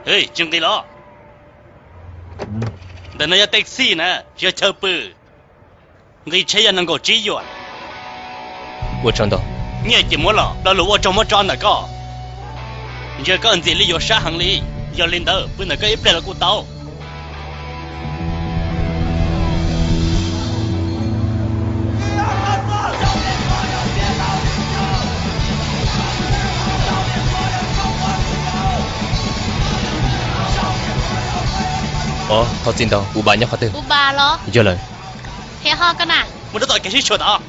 Tsis nqis los? Ntawm no yog taxi na, tsis yog chaw pw. Nqis tsheb yog nees nkaum tsib yuam. Ua tsaug ntau. Nyiaj ces muab los, lo lus ua tsaug muab tso ntawm koj. Ntsia koj ntxim li yuav sab heev li, yog li ntawd pw ntawm koj ib pliag los kuj tau. Os, thov txim ntau, U Ba nyob qhov twg? U Ba los? Yog lawm. Muaj rab tom kev sib tshuam tod.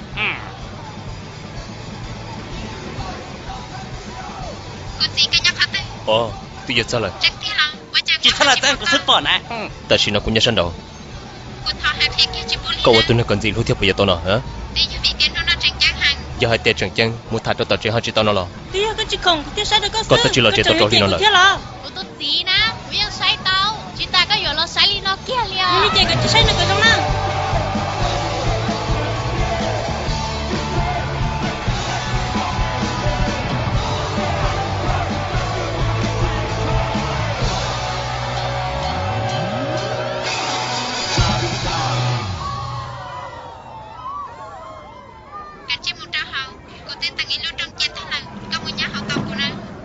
Os, twb yuav txog lawm. Tsis txhob lam txeeb kuv xwb pom na. Tam sim no kuv nyob sab nraud. Koj ua tus neeg kom ntxim hlub thiab puas yuav tau no? Yog hais tias tseem ceeb mus tham rau tom tsev ho tsis tau no los? Koj twb tsis los tsev tau rau hli no lawm. Kuv tus txiv na, kuv yeej saib tau, tsis tas koj yuav los saib li no kiag li os. Ces koj tsis saib nws kom zoo na.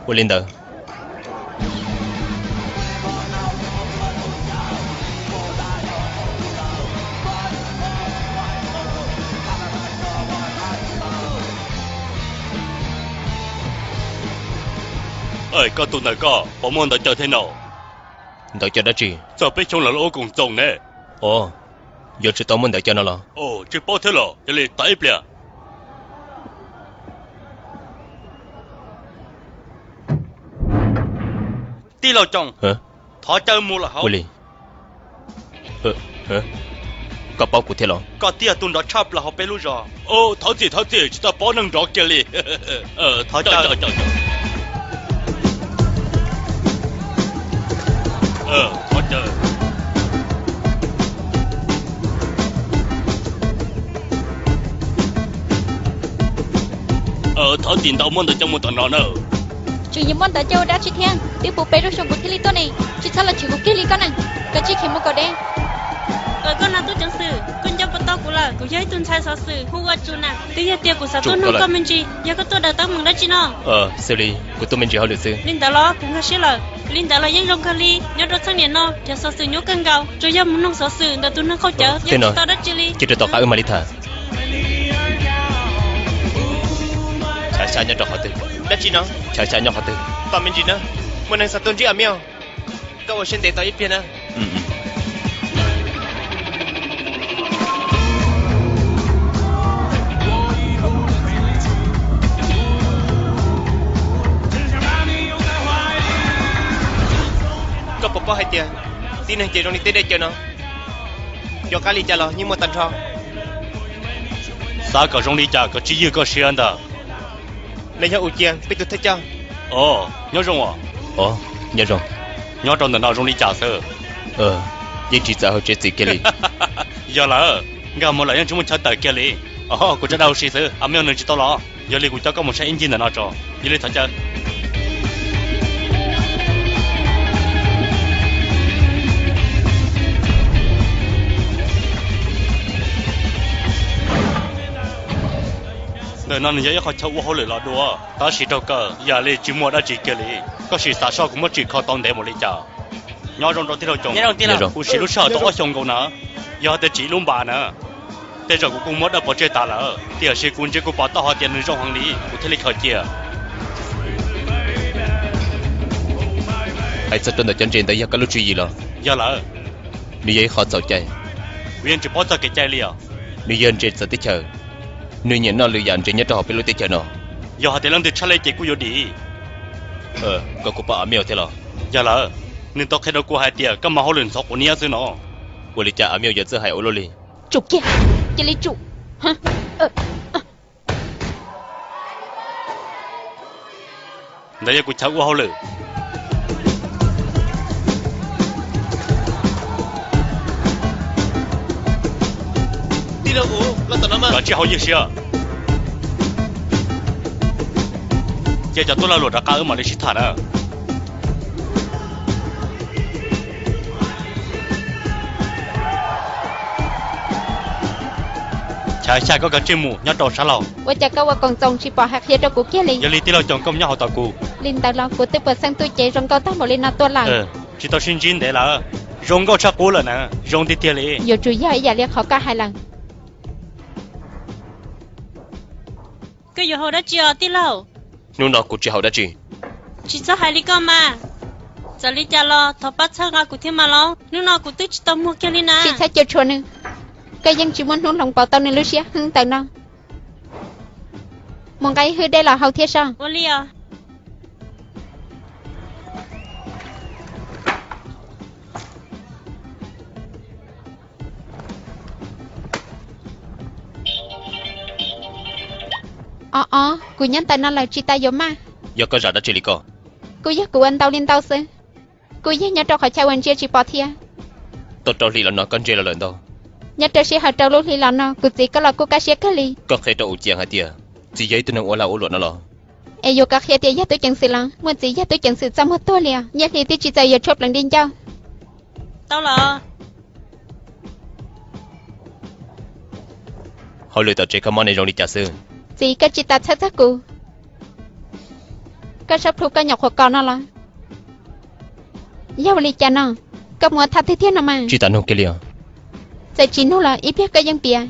Ua li ntawd. Koj tus ntawm koj puas muaj ntawv caw thiab no? Ntawv caw dab tsi? Txog peb xyoo lawm los ua koom txoos ne. Os, yuav tsum tau muaj ntawv caw no los? Tsis paub thiab los, yog li tos ib pliag. Tij laug Coos, thov caw mus lawm hauv. Ua li. Koj paub kuv thiab los? Koj twb yog tus nrov tshaj plaws hauv peb lub zos. Thov txim, thov txim, tsis tau paub neeg nrov kiag li. Thov caw. Thov txim ntau, muab ntawv caw mus tom no na. Tseem yuav muab ntawv caw ua dab tsi thiab? Twb puv peb lub xyoo kuv thiaj li tuaj ne. Tsis txhob los chwv kuv kiag li koj na. Koj tsis khiav mus kom deb. Koj no tub ceev xwm, koj nco puas tau kuv lawm? Kuv yog ib tug ntxhais xov xwm hu ua Tsu na. Twb yog tias kuv xav tuaj nug koj me ntsis, yog koj tuaj daws teeb meem dab tsi no? Xws li kuv tuaj me ntsis hauj lwm xwb. Li ntawd los kuv nkag siab lawm. Li ntawd los yeej zoo kawg li, nyob rau txheej niam no cov xov xwm nyuaj kawg nkaus, tsuas yog mus noog xov xwm ntawm tus neeg qaug cawv, yeej tsis tau dab tsi li. Cia rau tom qab wb mam li tham. Chav xya nyob rau qhov twg? Dab tsi no? Chav xya nyob qhov twg? Tos me ntsis na, muaj neeg xav tuaj ntsib Amios, koj ua siab ntev tos ib pliag na. Koj puas paub hais tias tib neeg ces zoo li tej dej cawv no, yuav qab li cas los yeej muaj tag nrho. Xav kom zoo li cas koj tsis ywj koj siab ntag. Nws yog U Cia, peb tus thawj coj. Os, nyob zoo os. Os, nyob zoo. Nyob rau ntawm no zoo li cas xwb? Yeej tsis txawv hauv tsev txim kiag li. Yog lawm, nkag mus lawm yeej tsis muaj chaw tawm kiag li. Os, kuv tsa dau si xwb, Amios nws tsis tau los, yog li kuv coj koj mus saib ib ncig ntawm no tso. Yog li thov caw. Ntawm no nws yog ib qho chaw ua hauj lwm los dua, tab sis raug kawg yam li tsis muaj dab tsi kiag li. Koj sim xav soj kuv muab tsim kho tau ntev npaum li cas. Nyob zoo rau tij laug Coos. Kuv siv lub sij hawm tau ob xyoos nkaus na, yog hais tias tsim ib lub npas na, tej zaum kuv kuj muab dawb pov tseg tas lawm, tiam sis kuv ntsia kuv pom tau hais tias nws zoo heev li, kuv thiaj li khaws cia. Hais txog rau ntawm cov ntses ntawd yog koj lub tswv yim los? Yog lawm. Nws yog ib qho txhaum cai. Kuv yeej tsis paub txog kev cai li os. Nws yog ntses txawv teb chaws, nws nyiam noj lwm yam ntses nyob rau hauv peb lub teb chaws no. Yog hais tias leej twg tshaj lij ces kuj yuav dim. Koj kuj pom Amios thiab los? Yog lawm, nws tau qhia rau kuv hais tias koj mas hauj lwm ntxhov quav niab xwb no. Ua li cas Amios yuav txawj hais ua luaj li? Tsum kiag, cia li tsum. Ntawd yog kuv chaw ua hauj lwm. Koj tsij hauj ywg siab. Cia cov tub lag luam rov qab wb mam li sib tham na. Chav xya koj kav tsij mus nyob rau sab laug. Ua cas koj ua koom txoos tsis pom hais qhia rau kuv kiag li? Yog li tij laug Coos koj mus nyob hauv tom kuv. Li ntawd los kuv twb puas txheej txuj cev zoo nkauj tag npaum li no tuaj lawm. Tsis tau sib ntsib ntev lawm. Zoo nkauj tshaj qub lawm na, zoo tiag tiag li. Yuav tsum yog ib yam li qhov koj hais lawm. Koj yuav haus dab tsi os tij laug? Hnub no kuv tsis haus dab tsi. Tsis txhob hais li koj mas. Txawm li cas los thov pab txhawb nqa kuv thiab mas los. Hnub no kuv twb tsis tau muag kiag li na. Tsis txhob cuam tshuam nws. Koj yeej tsis muaj hnub hloov pauv tau nws lub siab heev ntawm no. Mus nqa ib hwj dej los haus thiab so. Ua li os. Os os, kuv nyob ntawm no lawm tsis tas yuav maj. Yog koj zam dab tsi li koj? Kuv yog kuv ua ntau li ntau xwb. Kuv yog nyob rau qhov chaw uas ntsia tsis pom thiab. Tau rau hlis los no koj ntsia los lawm ntau. Nyob rau sij hawm rau lub hli los no kuv txiv koj los kuj kaj siab kawg li. Koj qhia rau Us Cias hais tias txiv yog ib tug neeg ua lag ua luam no los? Es yuav kov qhia tias yog tub ceev xwm los? Muaj txiv yog tub ceev xwm txaj muag tuag li os, nyiaj hli twb tsis txawm yuav tshuaj pleev di ncauj. Tau los. Hauj lwm tom tsev kho mob ne zoo li cas xwb? Txiv, koj tsis tas txhawj txog kuv. Koj sab plhu koj nyuam qhuav kos no los? Yog ua li cas no? Koj mus ua thaj twg thiab no mas? Tsis tas nug kiag li os. Txawm tsis nug los ib pliag koj yeej piav.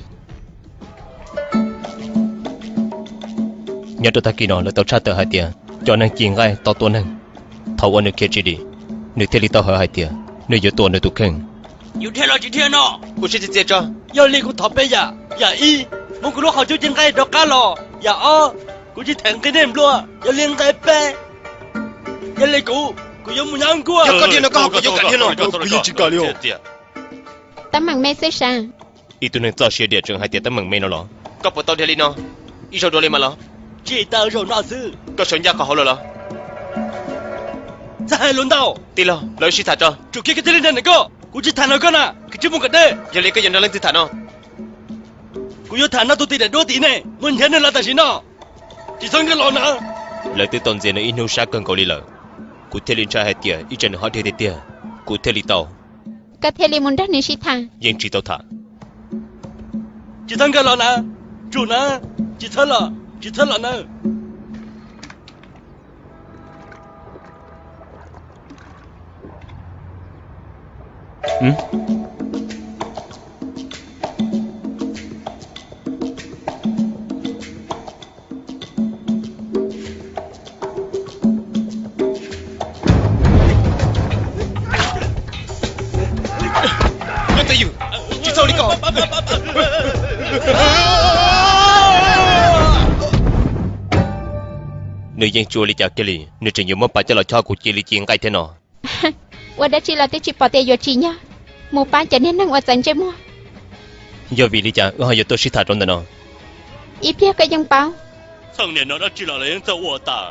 Nyob rau tag kis no lawv tau tshaj tawm hais tias cov neeg ci nqaij tau tua neeg. Thaum uas nws khiav tsis dim, nws thiaj li tau hawv hais tias nws yuav tua nws tus kheej. Yus dhia los tsis dhia no? Ua siab txias txias tso. Yog li kuv thov peb yam. Yam ib, muab kuv lub qhov cub ci nqaij rov qab los. Yam ob, kuv tsis them nqi nej nplua. Yog li nqe peb, yog li kuv, kuv yuav mus nyob nkuaj. Yog koj dhia no koj ho kuv yuav kam dhia no? Kuv yeej tsis kam li os. Teeb meem me xwb sav. Ib tug neeg txoj sia diam tseem hais tias teeb meem me no los? Koj puas tau dhia li no ib zaug dua li mas los? Tsis tas zaum no xwb. Koj sawv ncaj qhov hauv lawm los? Txawj hais lus ntau. Tij laug, los wb sib tham tso. Tsum kiag koj thiaj li nrog ntawm koj, kuv tsis tham nrog koj na, koj tsis mus kom deb. Yog li koj yuav nrog leej twg tham no? Kuv yuav tham no tus tij daim duab tid ne, mus nrhiav nws los tam sim no. Tsis txhob nkag los na. Lawv twb tau ntxias nws ib hnub sab kawg nkaus li lawm, kuv thiaj li ntshai hais tias ib tsam nws ho dhia tiag tiag, kuv thiaj li tau. Koj thiaj li mus nrog nws sib tham. Yeej tsis tau tham. Tsis txhob nkag los na, tsum na, tsis txhob los, tsis txhob los na. Tsis txhob li ko. Nws yeej tsis ua li cas kiag li, nws tseem yuav muab pas coj los chob kuv cia li ci nqaij thiab no. Ua dab tsi los twb tsis pom tias yuav tsim nyog mus pab cov niag neeg uas txawv ntsej muag. Yog vim li cas wb ho yuav tuaj sib tham rau ntawm no? Ib pliag koj yeej paub. Txheej niag no dab tsi los lawv yeej txawj ua tas,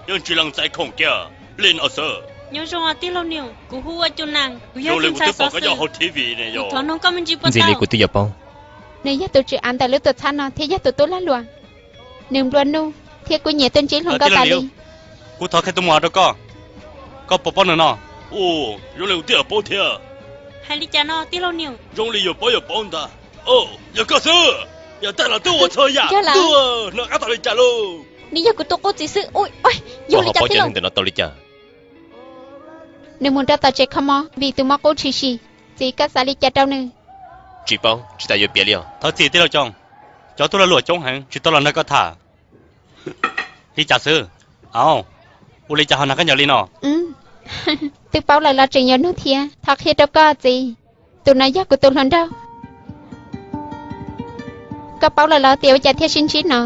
yeej tsis lees txais khoom kiag li no xwb. Nyob zoo tij laug Nius, kuv hu ua Cu Nas, kuv yog tus ntxhais xov xwm. Ntxiv li kuv twb yuav paub. Nws yog tus tswv av ntawm lub tuam txhab no thiab yog tus tub lag luam. Nws nplua nuj thiab kuj nyiam tuaj ntsib hluas nkauj tas li. Kuv thov qhia tus muam rau koj, koj puas paub nws no? Ua, zoo li kuv twb yuav paub thiab. Hais li cas no tij laug Nius? Zoo li yuav paub yuav paub ntag. Yog koj xwb, yog tag los twb ua txhua yam tuaj, hnov qab tau li cas lauj? Nws yog kuv tus qub txiv xwb. Yog li cas tij laug? Ntawm no tau li cas? Nws mus rau tom tsev kho mob vim tus mob qub tshwm sim. Txiv, koj xav li cas rau nws? Tsis paub, tsis tas yuav piav li os. Thov txim tij laug Coos, cov tub lag luam coob heev tsis tau los nrog koj tham. Li cas xwb? Au, ua li cas ho nag kab nyom li no? Twb paub lawm los tseem yuav nug thiab. Thov qhia rau koj txiv, tus no yog kuv tus hluas nraug. Koj paub lawm los tias ua cas thiaj sib ntsib no?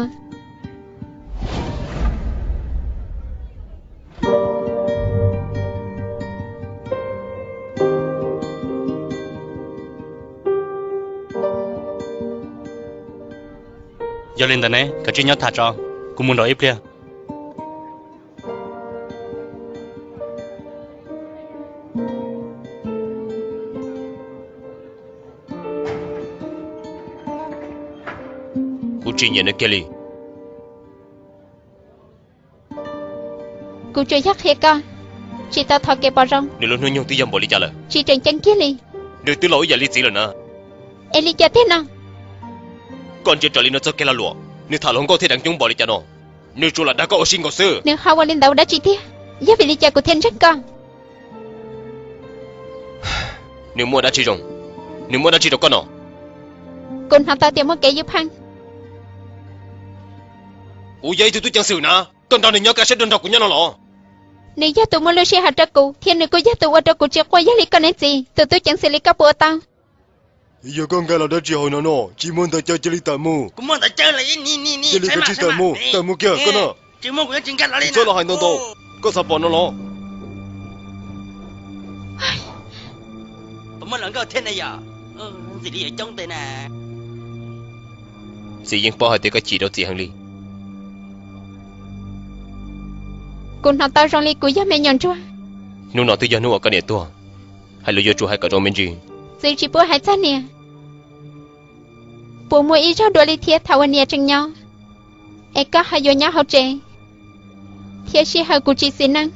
Yog li ntawd ne, koj tsis nyob tham tso, kuv mus nraum ib pliag. Kuv tsis nyiam nws kiag li. Kuv tsuas yog qhia koj, tsis tau thov kev pom zoo. Nws lub hnub nyoog twb yog npaum li cas lawm? Tsis tseem ceeb kiag li. Nws twb laus ib yam li txiv lawm na. Es li cas tiag no? Koj ntsia raws li nws txoj kev lag luam, nws tham hluas nkauj thiab deev coob npaum li cas no, nws tsuas lam dag koj ua si nkaus xwb. Nws ho ua li ntawd ua dab tsi thiab? Yog vim li cas kuv thiaj ntseeg koj? Nws muaj dab tsi zoo? Nws muaj dab tsi rau koj no? Kuv hnov tau tias muaj kev ywj pheej. Kuv yog ib tug tub ceev xwm na, koj nrog nws nyob kaj siab dua nrog kuv nyob no los? Nws yog tus muaj lub sij hawm rau kuv, thiab nws kuj yog tus ua rau kuv tsis quaj ib yam li koj niag txiv. Tus tub ceev xwm li koj puas ua tau? Yog koj nkag los dab tsi hauv no no, tsis muaj ntawd cas cia li tawm mus. Cia li kav tsij tawm mus, tawm mus kiag koj na. Tsis txhob los hais ntau ntau, koj xav pom no los? Txiv yeej paub hais tias koj chim rau txiv heev li. Kuv hnov tau zoo li kuv yog me nyuam ntsuag. Hnub no twb yog hnub uas koj niam tuag, hais lus yuav tsum hais kom zoo me ntsis. Txiv tsis pub hais txog niam. Puas muaj ib zaug dua li thiab thaum uas niam tseem nyob, es koj ho yuav nyob hauv tsev, thiab sij hawm kuv tsis xis neej,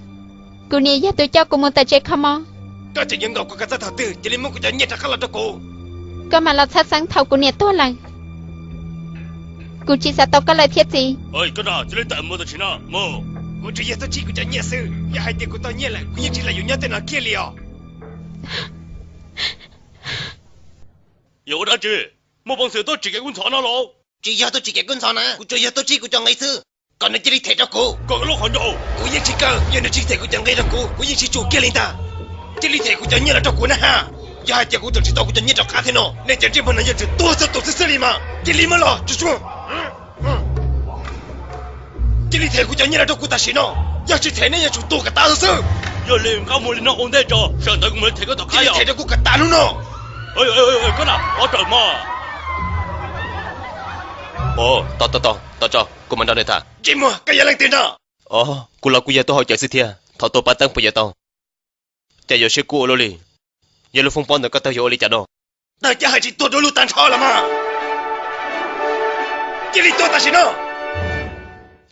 kuv niam yog tus coj kuv mus tom tsev kho mob. Koj tseem yuav nkaum kuv kom txog thaum twg? Cia li muab kuv cov nyiaj rov qab los rau kuv. Koj mam los txhawj xeeb thaum kuv niam tuag lawm. Kuv tsis xav tau koj lawm thiab txiv. Koj cia li tawm mus tam sim no mus. Kuv tsuas yog tuaj tsim kuv cov nyiaj xwb, yog hais tias kuv tau nyiaj lawm kuv yeej tsis lam yuav nyob tej no kiag li os. Yog ua dab tsi? Muaj peev xwm tuaj tsim kev kub ntxhov no los? Tsis yog tuaj tsim kev kub ntxhov na, kuv tsuas yog tuaj tsim kuv cov nqi xwb. Kom nws cia li them rau kuv. Kom lub qhov ncauj. Kuv yeej tsis kaw, yog nws tsis them kuv cov nqi rau kuv, kuv yeej tsis tsum kiag li ntag. Cia li them kuv cov nyiaj los rau kuv na ha. Yog hais tias kuv tseem tsis tau kuv cov nyiaj rov qab thiab no, nej cov ntsej muag no yuav tsum tuag txhua tus xwb xwb li mas. Cia li muab los tsuag tsuag. Cia li them kuv cov nyiaj los rau kuv tam sim no, yog tsis them nej yuav tsum tuag kom tas xwb. Yog li nqa mus li no ua ntej tso, sawv ntawd kuv mam them koj tom qab. Cia li them rau kuv kom tas hnub no. Koj na, ov rawm mog. Tau tau tau tso, kuv mam nrog nws tham. Ntsej muag, koj yog leej twg no? Os, kuv los kuj yog tuaj haus cawv xwb thiab, thov tua paj teeb puas yuav tau? Cas yuav siab kub ua luaj li. Yog lub foob pob ntawm koj tawg yuav ua li cas no? Tawg caj hais tsis tuag dua lug tag nrho los mas. Cia li tuag tam sim no.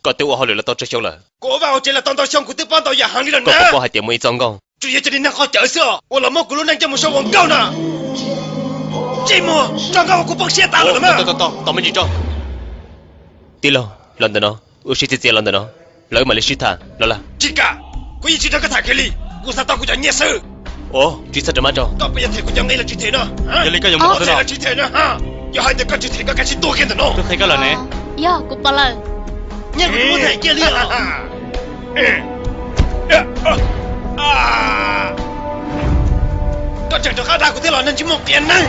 Koj twb ua hauj lwm los tau tsawg xyoo lawm? Kuv ua vaj ua tsev los tau ntau xyoo, kuv twb paub ntau yam heev li lawm na. Koj puas paub hais tias muaj ib txoj nkauj? Tsuas yog cov niag neeg qhov cawv xwb os, uas los muab kuv lub neej coj mus sau ua nkauj na. Ntsej muag, tso nkauj ua kuv poob siab tas lawm los mas. Tau me ntsis tso. Tij laug, los ntawm no, wb sib txiav txiav los ntawm no, lawv mam li sib tham los lawm. Tsis kam, kuv yeej tsis nrog koj tham kiag li, kuv xav tau kuv cov nyiaj xwb. Os, tsis txhob rau mab tso. Koj puas yuav them kuv cov nqi los tsis them no? Yog li koj yuav mus qhov twg no? Tsis them no. Yog hais tias koj tsis them koj kav tsij tuag kiag ntawm no. Twb qhia koj lawm ne. Yog, kuv pom lawm. Nyiaj kuv twb muab them kiag li os. Koj tseem rov qab dag kuv thiab los, neeg tsis muaj qias neeg.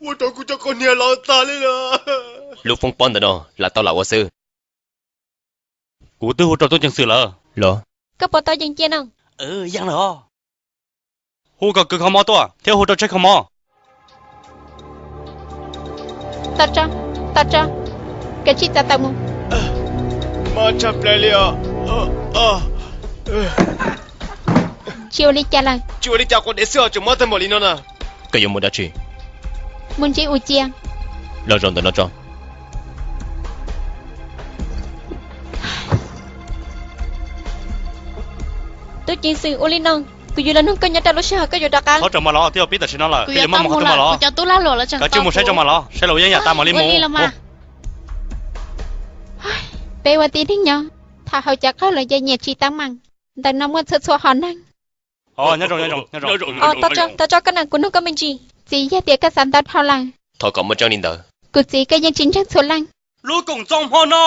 Ua rau kuv cov qau hniav los tas li lawm. Lub foob pob ntawm no lam tau lam ua xwb. Kuv twb hu rau tub ceev xwm lawm. Los? Koj puas tau yees cia no? Yeej lawm. Hu kom kws kho mob tuaj thiab hu rau tsheb kho mob. Tau tso, tau tso, kav tsij txav tawm mus. Mob tshaj plaws li os. Tsis ua li cas lawm. Tsis ua li cas, quav dev xwb os, tseem mob tag npaum li no na. Koj yuav mus dab tsi? Mus ntsib Us Cia. Los zaum ntawm no tso. Tub ceev xwm, ua li no, kuv yuav los nug koj nyob rau lub sij hawm koj yuav rov qab. Txhob rau maj los, twb yuav pib tam sim no lawm, koj yuav maj mus qhov twg mas los. Kuv cov tub lag luam los tseem, kav tsij mus saib tso mas los, saib los yeej yam tas mam li mus. Peb ua tib neeg nyob, tham haus cawv qaug los yeej nyiam tsis teeb meem. Ntawm no muaj txhua txhua hom neeg. Tau tso, tau tso, koj na, kuv nug koj me ntsis. Txiv, yog tias koj xav ntau dhau lawm. Thov kom muaj tseeb li ntawd. Kuv txiv, koj yeej tsis ntseeg txhua leej. Lub koom txoos hmo no,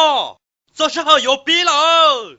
txog sij hawm yuav pib lawm.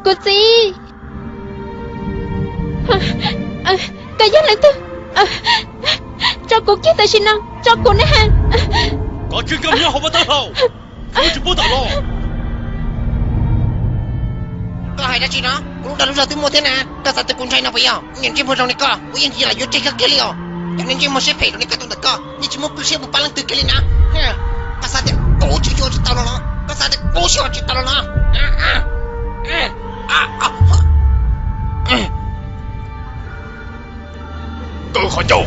Kuv txiv! Koj yog leej twg? Tso kuv kiag tam sim no, tso kuv na ha. Koj tsis nkag nyob hauv vaj tawb hlau, kuv tsis pub tawm los. Koj hais dab tsi no? Kuv lub dag lub zog twb muaj thiab na. Koj xav tias kuv ntshai no puas yog? Niag ntsej muag zoo li koj, kuv yeej tsis lam yuav tseg koj kiag li os. Cov niag ntsej muag siab phem zoo li koj tus ntawm koj, yeej tsis muaj pw siab mus pab leej twg kiag li na. Koj xav tias kuv tsis yuav tsis tau los los? Koj xav tias kuv tsis yuav tsis tau los los? Kaw qhov ncauj.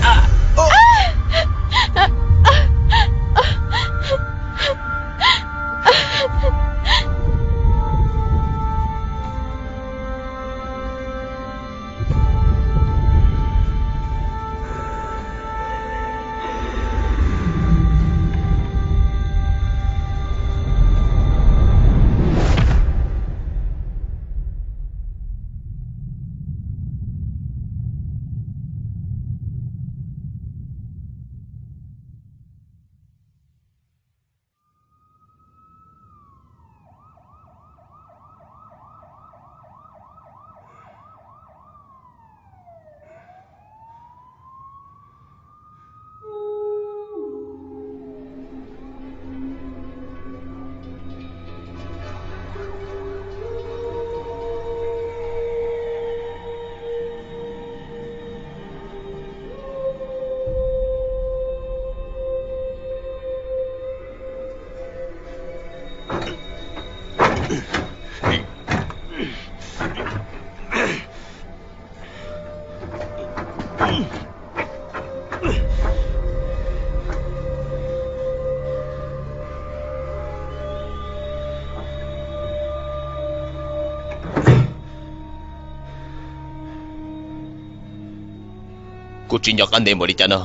Kuv tsis nco qab ntev npaum li cas no.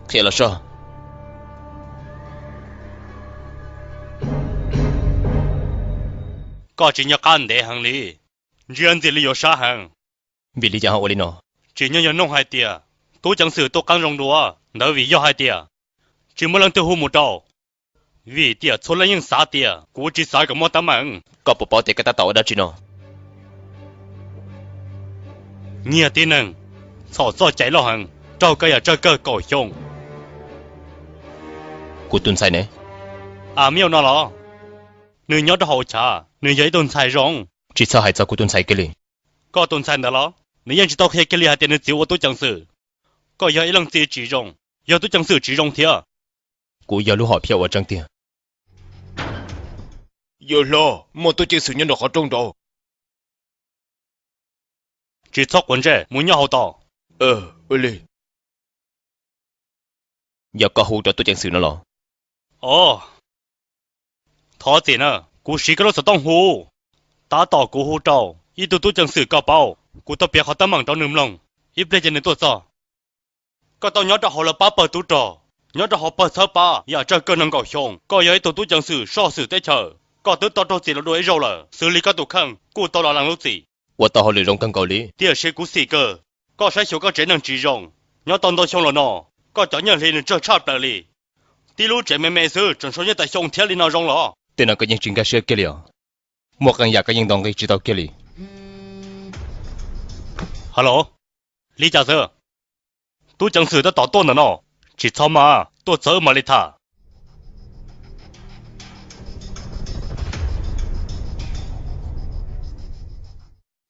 Qhia los soj. Koj tsis nco qab ntev heev li, ntsia ntxim li yuav sab heev. Vim li cas ho ua li no? Tsim nyog yog nug hais tias tub ceev xwm tuaj qeeb zoo dua ntawd vim yog hais tias tsis muaj leej twg hu mus rau, vim tias txhua leej yeej xav tias kuv tsis xav kom muaj teeb meem. Koj puas paub tias koj tab tom ua dab tsi no? Nyiag tib neeg, txhom txoj cai loj heev, raug koj yam tsawg kawg kaum xyoo. Kuv tus ntxhais ne? Amios no los? Nws nyob rau hauv chav, nws yog ib tug ntxhais zoo. Tsis txhob hais txog kuv tus ntxhais kiag li. Koj tus ntxhais ntawd los? Nws yeej tsis tau qhia kiag li hais tias nws txiv ua tub ceev xwm. Koj yog ib leej txiv tsis zoo, yog tub ceev xwm tsis zoo thiab. Kuv yog lub hom phiaj uas tseeb tiag. Yawg hlob, muaj tub ceev xwm nyob nraum qhov rooj nraud. Tsis txhob quav ntsej, mus nyob hauv tos. Ua li. Yog koj hu rau tub ceev xwm no los? Os, thov txim na, kuv siv koj lub xov tooj hu. Tab tom kuv hu rau ib tug tub ceev xwm koj paub, kuv tau piav qhov teeb meem rau nws mloog, ib pliag ces nws tuaj txog. Koj tau nyob rau hauv lawv pab pawg tub rog, nyob rau hauv pawg txhawb pab yam tsawg kawg nees nkaum xyoo. Koj yog ib tug tub ceev xwm soj xwm teb chaws, koj twb tau raug txim los dua ib zaug lawm, xws li koj tus kheej kuj tau los lees lub txim. Ua tau hauj lwm zoo kawg nkaus li. Tiam sis kuv xim kawg, koj saib xyuas koj tsev neeg tsis zoo. Nyob tau ntau xyoo los no, koj cov nyiaj hli nws tsawg tshaj plaws li. Tib lub tsev me me xwb tseem sau nyiaj tas xyoo thiab li no zoo los? Tej no koj yeej tsis nkag siab kiag li os. Muaj qee yam koj yeej ntaus nqi tsis tau kiag li. Hello, li cas xwb? Tub ceev xwm tab tom tuaj ntawm no, tsis txhob maj, tuaj txog wb mam li tham.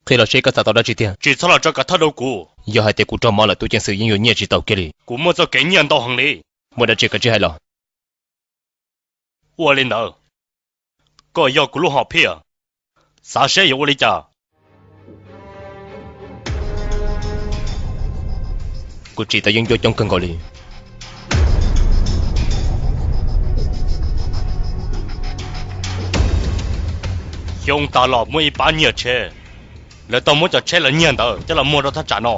Qhia los seb koj xav tau dab tsi tiag. Tsis txhob los tso kav thawj rau kuv. Yog hais tias kuv raug mob lawm tub ceev xwm yeej yuav nyiaj tsis tau kiag li. Kuv muaj txoj kev nyiaj ntau heev li. Muaj dab tsi koj tsis hais los? Ua li ntawd, koj yog kuv lub hom phiaj, xav seb yuav ua li cas? Kuv tsis tau yeeb ncuab coob kawg nkaus li. Xyoo tas los muaj ib pab nyiag tsheb, lawv tau muab cov tsheb lawv nyiag ntawd coj los muag rau thaj tsam no.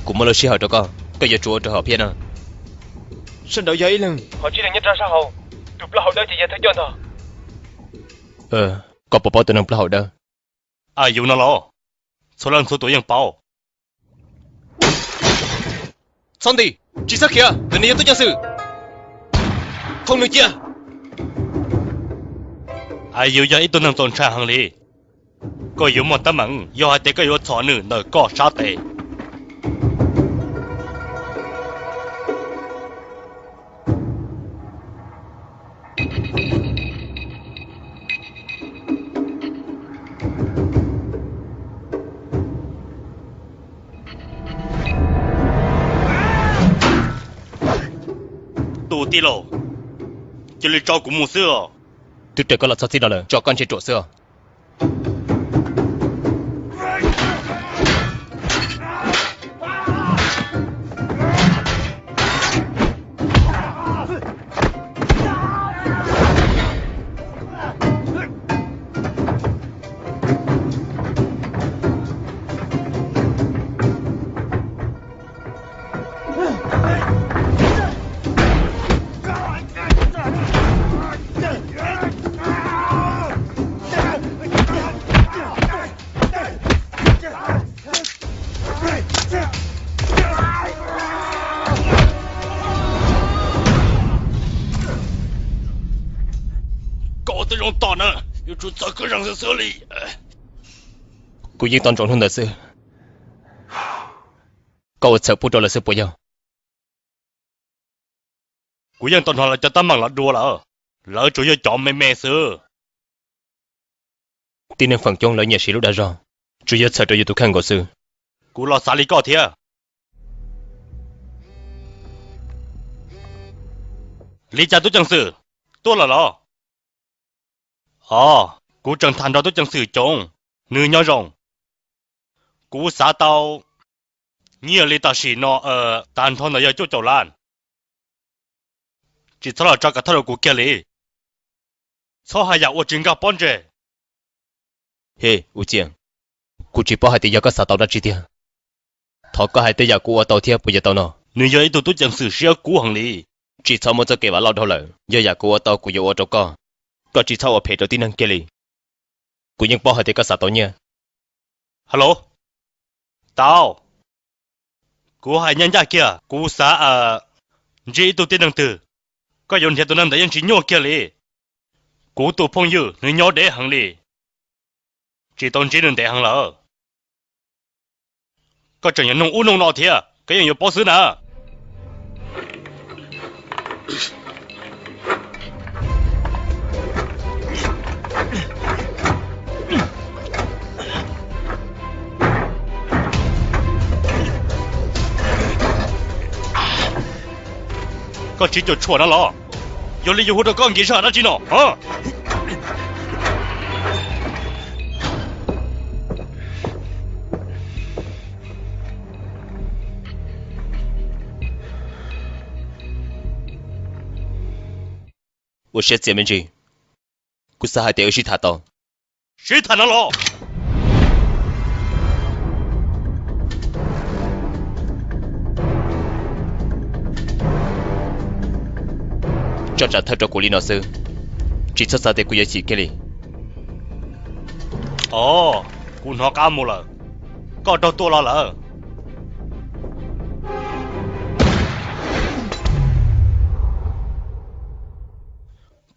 Kuv muaj lub sij hawm rau koj, koj yuav tsum ua rau hom phiaj na. Sab nraud yog ib leeg. Qhov tsis leej nyob rau sab hauv, tus plaub hau dawb ces yog thawj coj ntag. Koj puas paub tus neeg plaub hau dawb? Yus no los? Txhua leej txhua tus yeej paub. Txhob nti, tsis txhob khiav, tus no yog tub ceev xwm. Thoob nws cia. Yus yog ib tug neeg txaus ntshai heev li. Koj yuav muaj teeb meem yog hais tias koj yuav txhom nws ntawm koj sab tes. Tus tij laug, cia li tso kuv mus xwb os. Twb raws koj los txhob txij no lawm, tso koj ntshe ruam xwb os. Koj ua tib zoo tom na, yuav tsum txog koj zeeg xwb xwb li. Kuv yeej tos ntsoov hnub ntawd xwb. Koj ua txhawm pub rau lawv xwb puas yog? Kuv yeej tau hnov lawv cov teeb meem los dua lawm, lawv tsuas yog cov me me xwb. Tib neeg feem coob lawv nyiam siv lub dag zog, tsuas yog txhawm rau yus tus kheej nkaus xwb. Kuv los xav li koj thiab. Li cas tub ceev xwm, tuaj lawm los? Os, kuv tseem tham nrog tub ceev xwm Coob, nws nyob zoo. Kuv xav tau nyiaj li tam sim no tag nrho ntawd yog cuaj caum lab. Tsis txhob los tso kav thawj rau kuv kiag li. Txhob hais yam uas tsis nkag pob ntseg. He, U Ciam, kuv tsis paub hais tias yog koj xav tau dab tsi tiag. Thov koj hais tej yam kuv ua tau thiab puas yuav tau no. Nws yog ib tug tub ceev xwm siab kub heev li. Tsis txhob muab txoj kev vam loj dhau lawm. Yog yam kuv ua tau kuv yuav ua rau koj. Koj tsis txhob ua phem rau tib neeg kiag li. Kuv yeej paub hais tias koj xav tau nyiaj. Hello, tau. Kuv hais ncaj ncaj kiag, kuv xav ntsib ib tug tib neeg twg, koj yuav nrhiav tus neeg ntawd yeej tsis nyuaj kiag li. Kuv tus phooj ywg nws nyob deb heev li, tsis tau ntsib nws ntev heev lawm. Koj tseem yuav nug ub nug no thiab, koj yeej yuav paub xwb na. Koj tsis cuam tshuam no los? Yog li yuav hu rau koj nkim zog dab tsi no? Ua siab txias me ntsis. Kuv xav hais tias wb sib tham tau. Sib tham no los? Tso tsam thawj rau kuv li no xwb, tsis txhob xav tias kuv yuav chim kiag li. Os, kuv hnov qab mus lawm. Koj raug tua los lawm?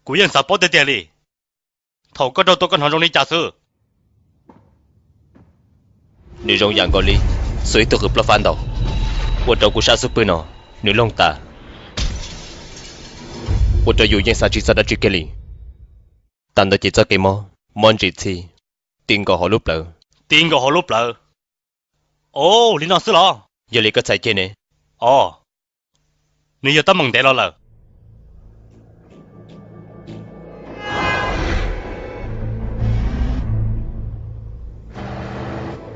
Kuv yeej xav paub tiag tiag li. Thaum koj raug tua koj hnov zoo li cas xwb? Nws zoo yam nkaus li xuas ib tug qws plaub fab ntaus, ua rau kuv sab xub pwg no nws loog tas, ua rau yus yeej xav tsis txog dab tsi kiag li. Tag ntawd ces txoj kev mob, mob ntsim txhij, ti nkaus hauv lub plawv. Ti nkaus hauv lub plawv? Os, li no xwb los? Yog li koj txhais ceg ne? Os, nws yog teeb meem ntev los lawm.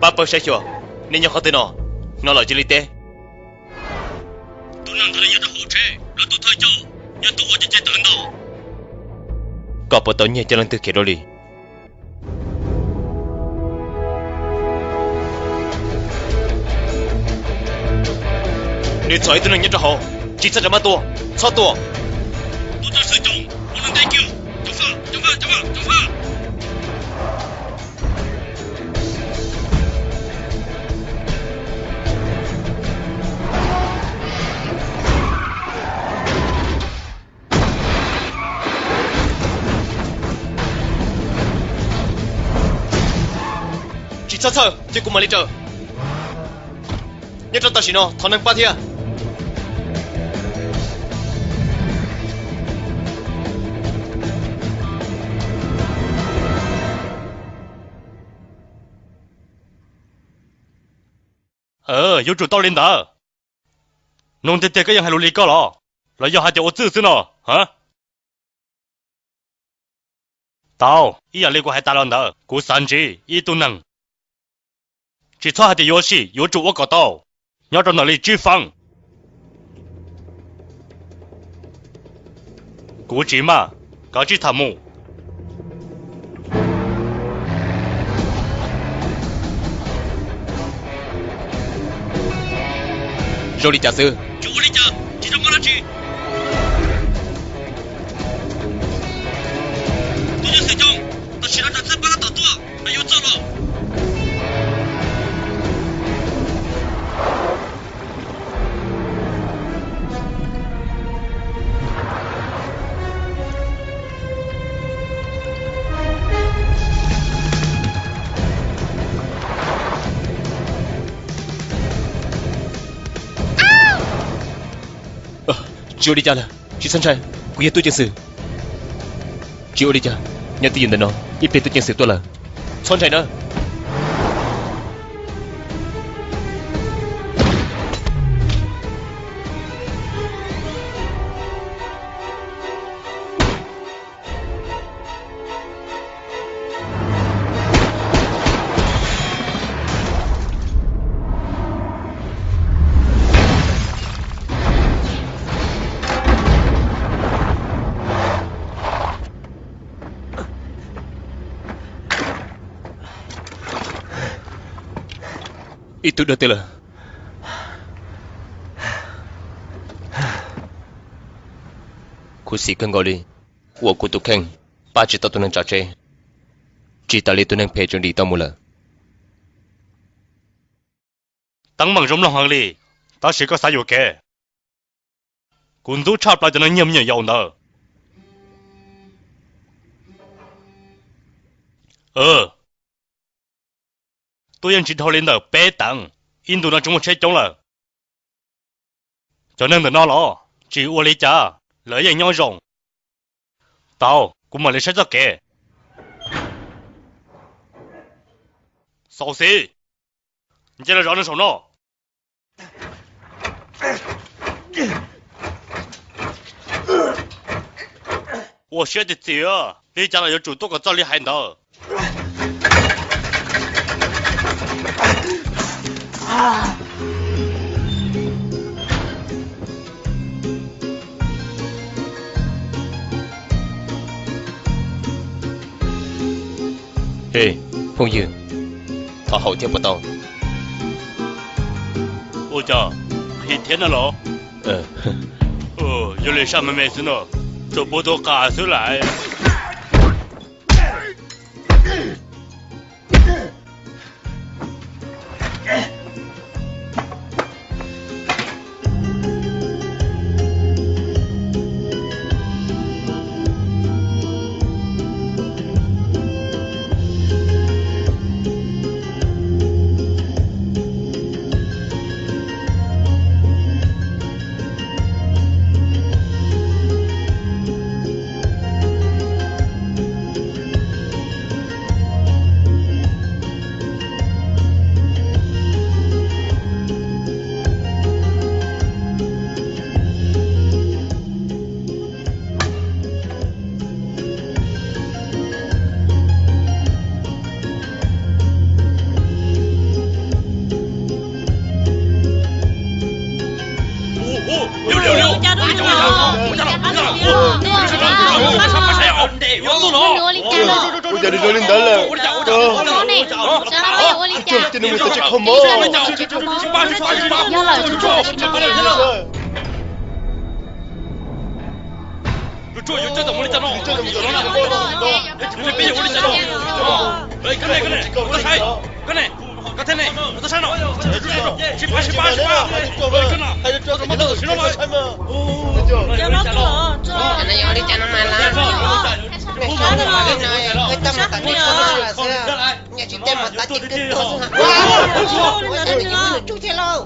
Pab pawg saib xyuas, nej nyob qhov twg no? No lawm cia li teb. Tus neeg ntawd nyob rau hauv tsheb, lawv tus thawj coj yog tus ua ceg tawv ntau. Koj puas tau nyiag coj leej twg khiav dua li? Nws txhom ib tug neeg nyob rau hauv, tsis txhob rov maj tua, txhob tua. Txhob txhawj, cia kuv mam li raws. Nyob rau tam sim no thov neeg pab thiab. Yuav tsum tau li ntawd. Noog tiag tiag koj yeej hais lus li koj los, los yog hais tias ua txwj xwb no? Tau, ib yam li kuv hais tas los ntawd, kuv xav ntsib ib tug neeg. Tsis txhob hais tias yuav sim, yuav tsum ua kom tau. Nyob rau ntawm li tsib feeb. Kuv tsis maj, kav tsij tham mus. Zoo li cas xwb? Tsis ua li cas, tsis zoo maj dab tsi. Tus yawg xwm coob, tam sim no rau txhawb pab tab tom tuaj, yuav txog lawm. Tsis ua li cas lawm, tsis txhob ntshai, kuv yog tub ceev xwm. Tsis ua li cas, nyob twj ywm ntawm no, ib pliag tub ceev xwm tuaj lawm. Txhob ntshai na. Ib tug dawb tiag lawm. Khuv xim kawg nkaus li uas kuv tus kheej pab tsis tau tus neeg tsav tsev, tsis tas li tus neeg phem tseem dim tau mus lawm. Teeb meem zoo mloog heev li, tab sis koj xav yuam kev. Kuv ntxub tshaj plaws cov neeg nyiag me nyuam yaus ntawd. Tuaj yeej tsis dhau li ntawm peb teev, ib ntus no tsis muaj tsheb coob lawm. Cov neeg ntawm no los tsis ua li cas, lawv yeej nyob zoo. Tau, kuv mam li saib txoj kev. Xauv Xis, nce los zov nws saum no. Ua siab tiag tiag, li cas los yuav tsum tuaj kom txog li hais ntawd. Phooj ywg, thov haum thiab puas tau? Ua cas, qhia thiab na los? Yog li saj me me xwb no, tsuas puag tus qas xwb lawm. Ua cas nws zoo li ntawd lawm? Ces nws mus txog tsis kho mob. Cov no yuav ua li cas no mas lawm? Nws sab li no, peb tau mus tom nej pog lawm xwb. Tsis tej mas tab sis kawg tuag xwb ha. Ua cas nws yuav muab nws tsuj thiab lauj?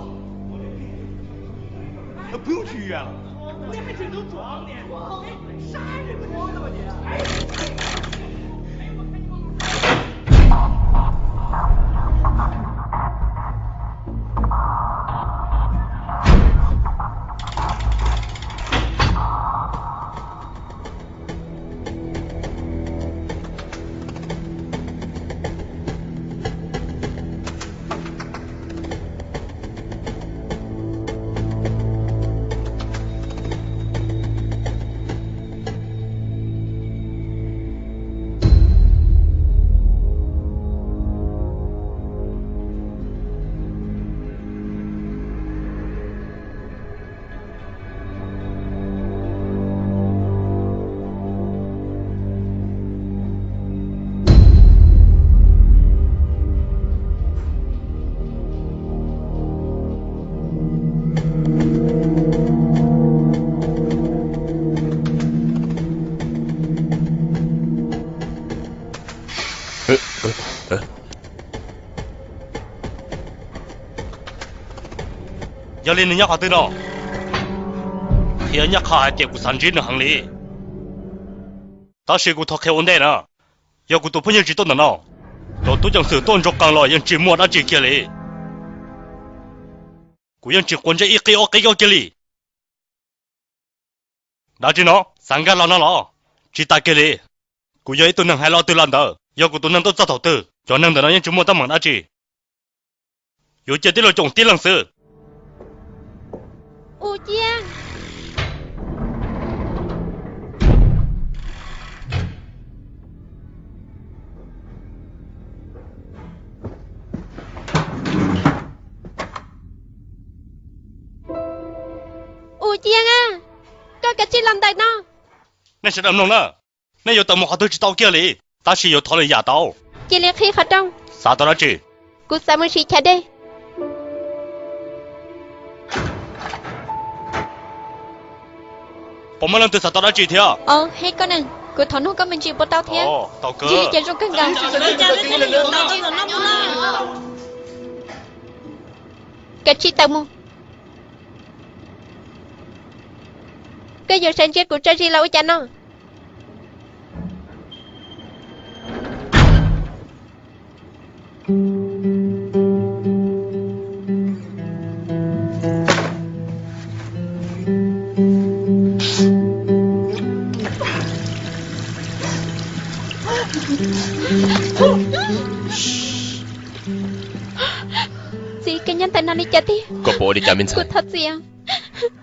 Yog li nws nyob qhov twg no? Thiab nyob qhov hais tias kuv xav ntsib nws heev li. Tab sis kuv thov qhia ua ntej na, yog kuv tus phooj ywg tsis tuaj ntawm no, cov tub ceev xwm tuaj ntsoov qees los yeej tsis muaj dab tsi kiag li. Kuv yeej tsis quav ntsej ib qib ob qib koj kiag li. Dab tsi no? Xav nkag los no los? Tsis tas kiag li. Kuv yog ib tug neeg hais lo twg los ntawd, yog kuv tus neeg tuaj txog thaum twg, cov neeg ntawm no yeej tsis muaj teeb meem dab tsi. Yuav cia tib luag coom tib leeg xwb. Ua ciav, ua ciav, koj kav tsij los ntawm no. Nej sawv daws mloog na, nej yuav tawm mus qhov twg tsis tau kiag li, tab sis yuav thov lwm yam tau. Cia li qhib qhov rooj. Xav tau dab tsi? Kuv xav mus siv chav dej. Puas muaj leej twg xav tau dab tsi thiab? Os, Hej Koj Neeg, kuv thov nug koj me ntsis puas tau thiab? Tau kawg. Ntshe li cas zoo kawg nkaus. Kav tsij tawm mus. Koj yuav sawv ntsia kuv tso zis los ua cas no? Txiv, koj nyob ntawm no li cas tiag? Koj puas ua li cas me ntxhais? Kuv thov txim.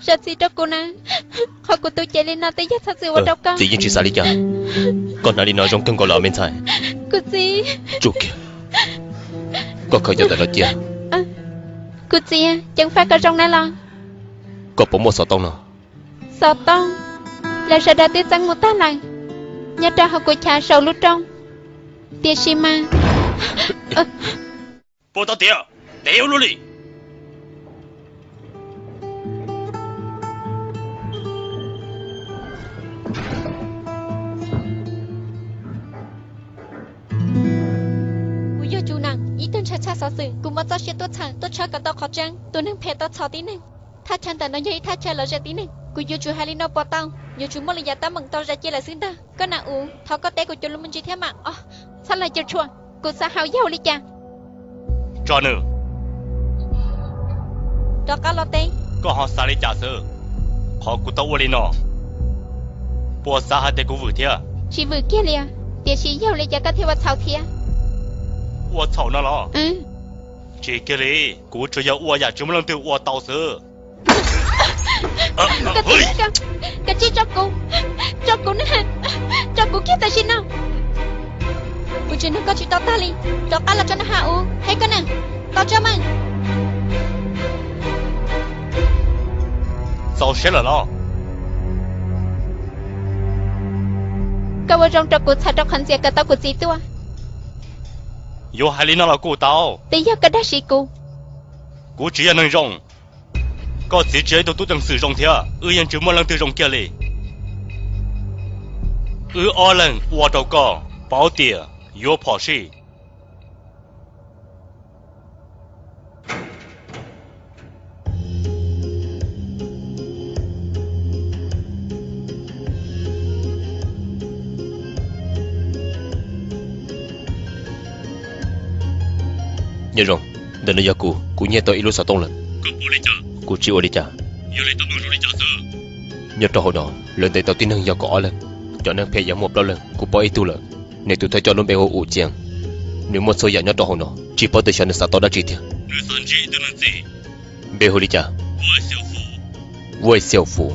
Zam txim rau kuv na, qhov kuv tu cev li no twb yog txhob txwm ua rau koj. Txiv yeej tsis xav li cas. Koj hnav li no zoo kawg nkaus lawm me ntxhais. Kuv txiv. Tsuj kiag. Koj khaws cov ntawm no cia. Kuv txiv, ceev faj kom zoo na los. Koj puas muaj xov tooj no? Xov tooj los sawv daws twb txeeb mus tag lawm, nyob rau hauv kuv chav saum lub rooj. Tiam sis mas... Puas tau tias, tev ua luaj li. Kuv yog Tsu Nees, ib tug ntshaw tshaj xov xwm. Kuv muaj txoj sia tuaj txhawm, tuaj tshawb kom tau qhov tseeb. Tus neeg phem tau txhom tib neeg. Thaj chaw ntawm no yog ib thaj chaw lom zem tib neeg. Kuv yuav tsum hais li no puas tau? Yuav tsum muaj lwm yam teeb meem tau zais cia lawm xwb ntag. Koj nam uv, thov koj teb kuv cov lus me ntsis thiab mas. Os, txhob laig cuam tshuam, kuv xav hais yog ua li cas. Tso nws. Rov qab los teb. Koj ho xav li cas xwb? Qhov kuv tau ua li no, puas xav hais tias kuv vwm thiab? Tsis vwm kiag li, tiam sis yog ua li cas koj thiaj ua txhaum thiab? Ua txhaum no los? Tsis kiag li, kuv tsuas yog ua yam tsis muaj leej twg ua tau xwb. Koj txiv, koj txiv, tso kuv, tso kuv na, tso kuv kiag tam sim no. Kuv tsis nug koj tsis tau tag li, rov qab los tso na ha u, Hej Koj Nees, tau tso meej. Txaus siab lawm los? Koj ua zoo rau kuv txhawm rau qhov ntxias kom tau kuv txiv tuaj. Yuav hais li no los kuj tau, twb yog koj dag siv kuv. Kuv tsis yog neeg zoo. Koj txiv tsis yog ib tug tub ceev xwm zoo thiab, wb yeej tsis muaj leej twg zoo kiag li. Wb ob leeg ua rau koj paub tias yuav phom sij. Nyob zoo, ntawm no yog kuv, kuv nyiag tau ib lub xov tooj lawm. Kuv tsis ua li cas. Nyob rau hauv no, lawv ntes tau tib neeg yog kaum ob leeg, cov neeg phem yog muaj plaub leeg, kuv pom ib tug lawm. Nws tus thawj coj lub npe hu ua Ub Ciaj, nws muaj txhua yam nyob rau hauv no, tsis paub tias xyov nws xav tau dab tsi tiag. Npe hu li cas? Vaj Xiaum Fuv.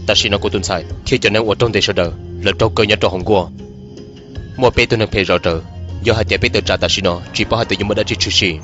Tam sim no kuv tus ntxhais thiab cov neeg uas raug ntes sawv daws lawv raug kaw nyob rau hauv nkuaj. Muaj peb tug neeg phem zov rawv, yog hais tias peb tawm tsam tam sim no tsis paub hais tias yuav muaj dab tsi tshwm sim.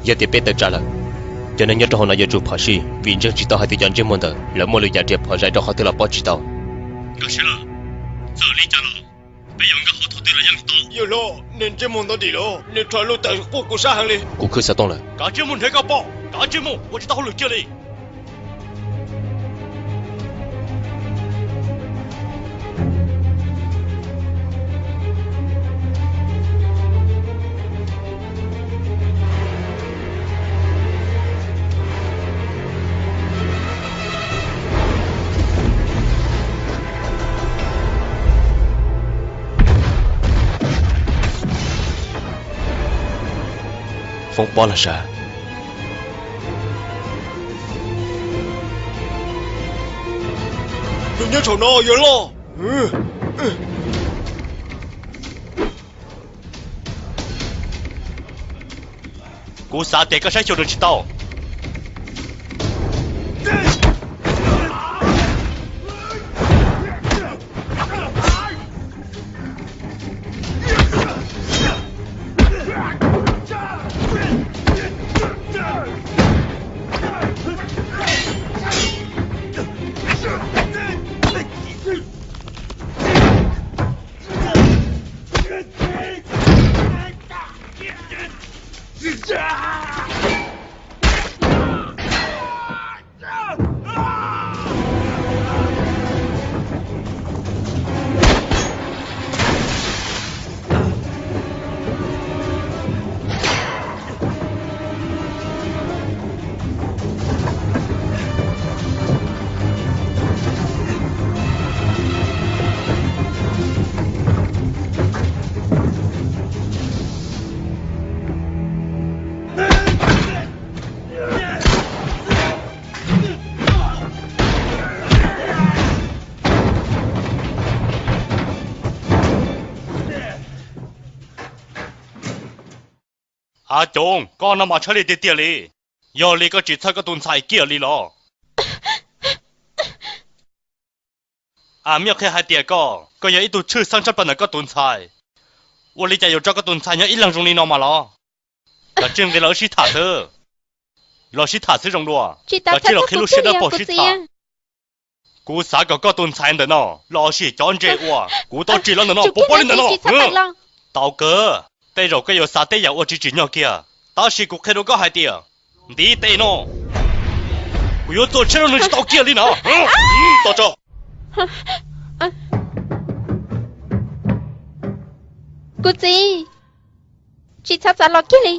Yog tias peb tawm tsam lawm, cov neeg nyob rau hauv no yuav tsum phom sij, vim ntseeg tsis tau hais tias cov ntsej muag ntawd lawv muaj lwm yam riam phom zais rau qhov twg los paub tsis tau. Nkag siab lawm, txawm li cas los peb yuav nkag qhov thoob twg los yeej tau. Yawg hlob, niag ntsej muag ntawd dim lawm, nws rho lub taws quaj kuv sab heev li. Kuv khwb xov tooj lawm. Kav tsij mus nrhiav koj poj, kav tsij mus, ua tsis tau hauj lwm kiag li. Foob pob los sav. Nws nyob saum no, yawg hlob. Kuv xav tias koj saib xyuas nws tsis tau. Av Coov, koj no mas tshaj li tiag tiag li. Yog li koj tsis txhawj koj tus ntxhais kiag li los? Am Miaj qhia hais tias koj, koj yog ib tug tshwj xeeb tshaj plaws ntawm koj tus ntxhais. Ua li cas yuav tso koj tus ntxhais nyob ib leeg zoo li no mas los? Kav tsij nqis los wb sib tham xwb. Los sib tham xwb zoo dua. Kav tsij los qhib lub siab dawb paug sib tham. Kuv xav kom koj tus ntxhais ntawm no los sim cov ntses uas kuv tau tsim los ntawm no, puas paub li ntawm no? Tau kawg, tej zaum koj yuav xav teb yam ua tsis tsim nyog kiag, tab sis kuv qhia rau koj hais tias, ntiv tes no, kuv yuav txuas tshiab rau nws tsis tau kiag li no. Tos tso. Kuv txiv, tsis txhob txav los kiag li.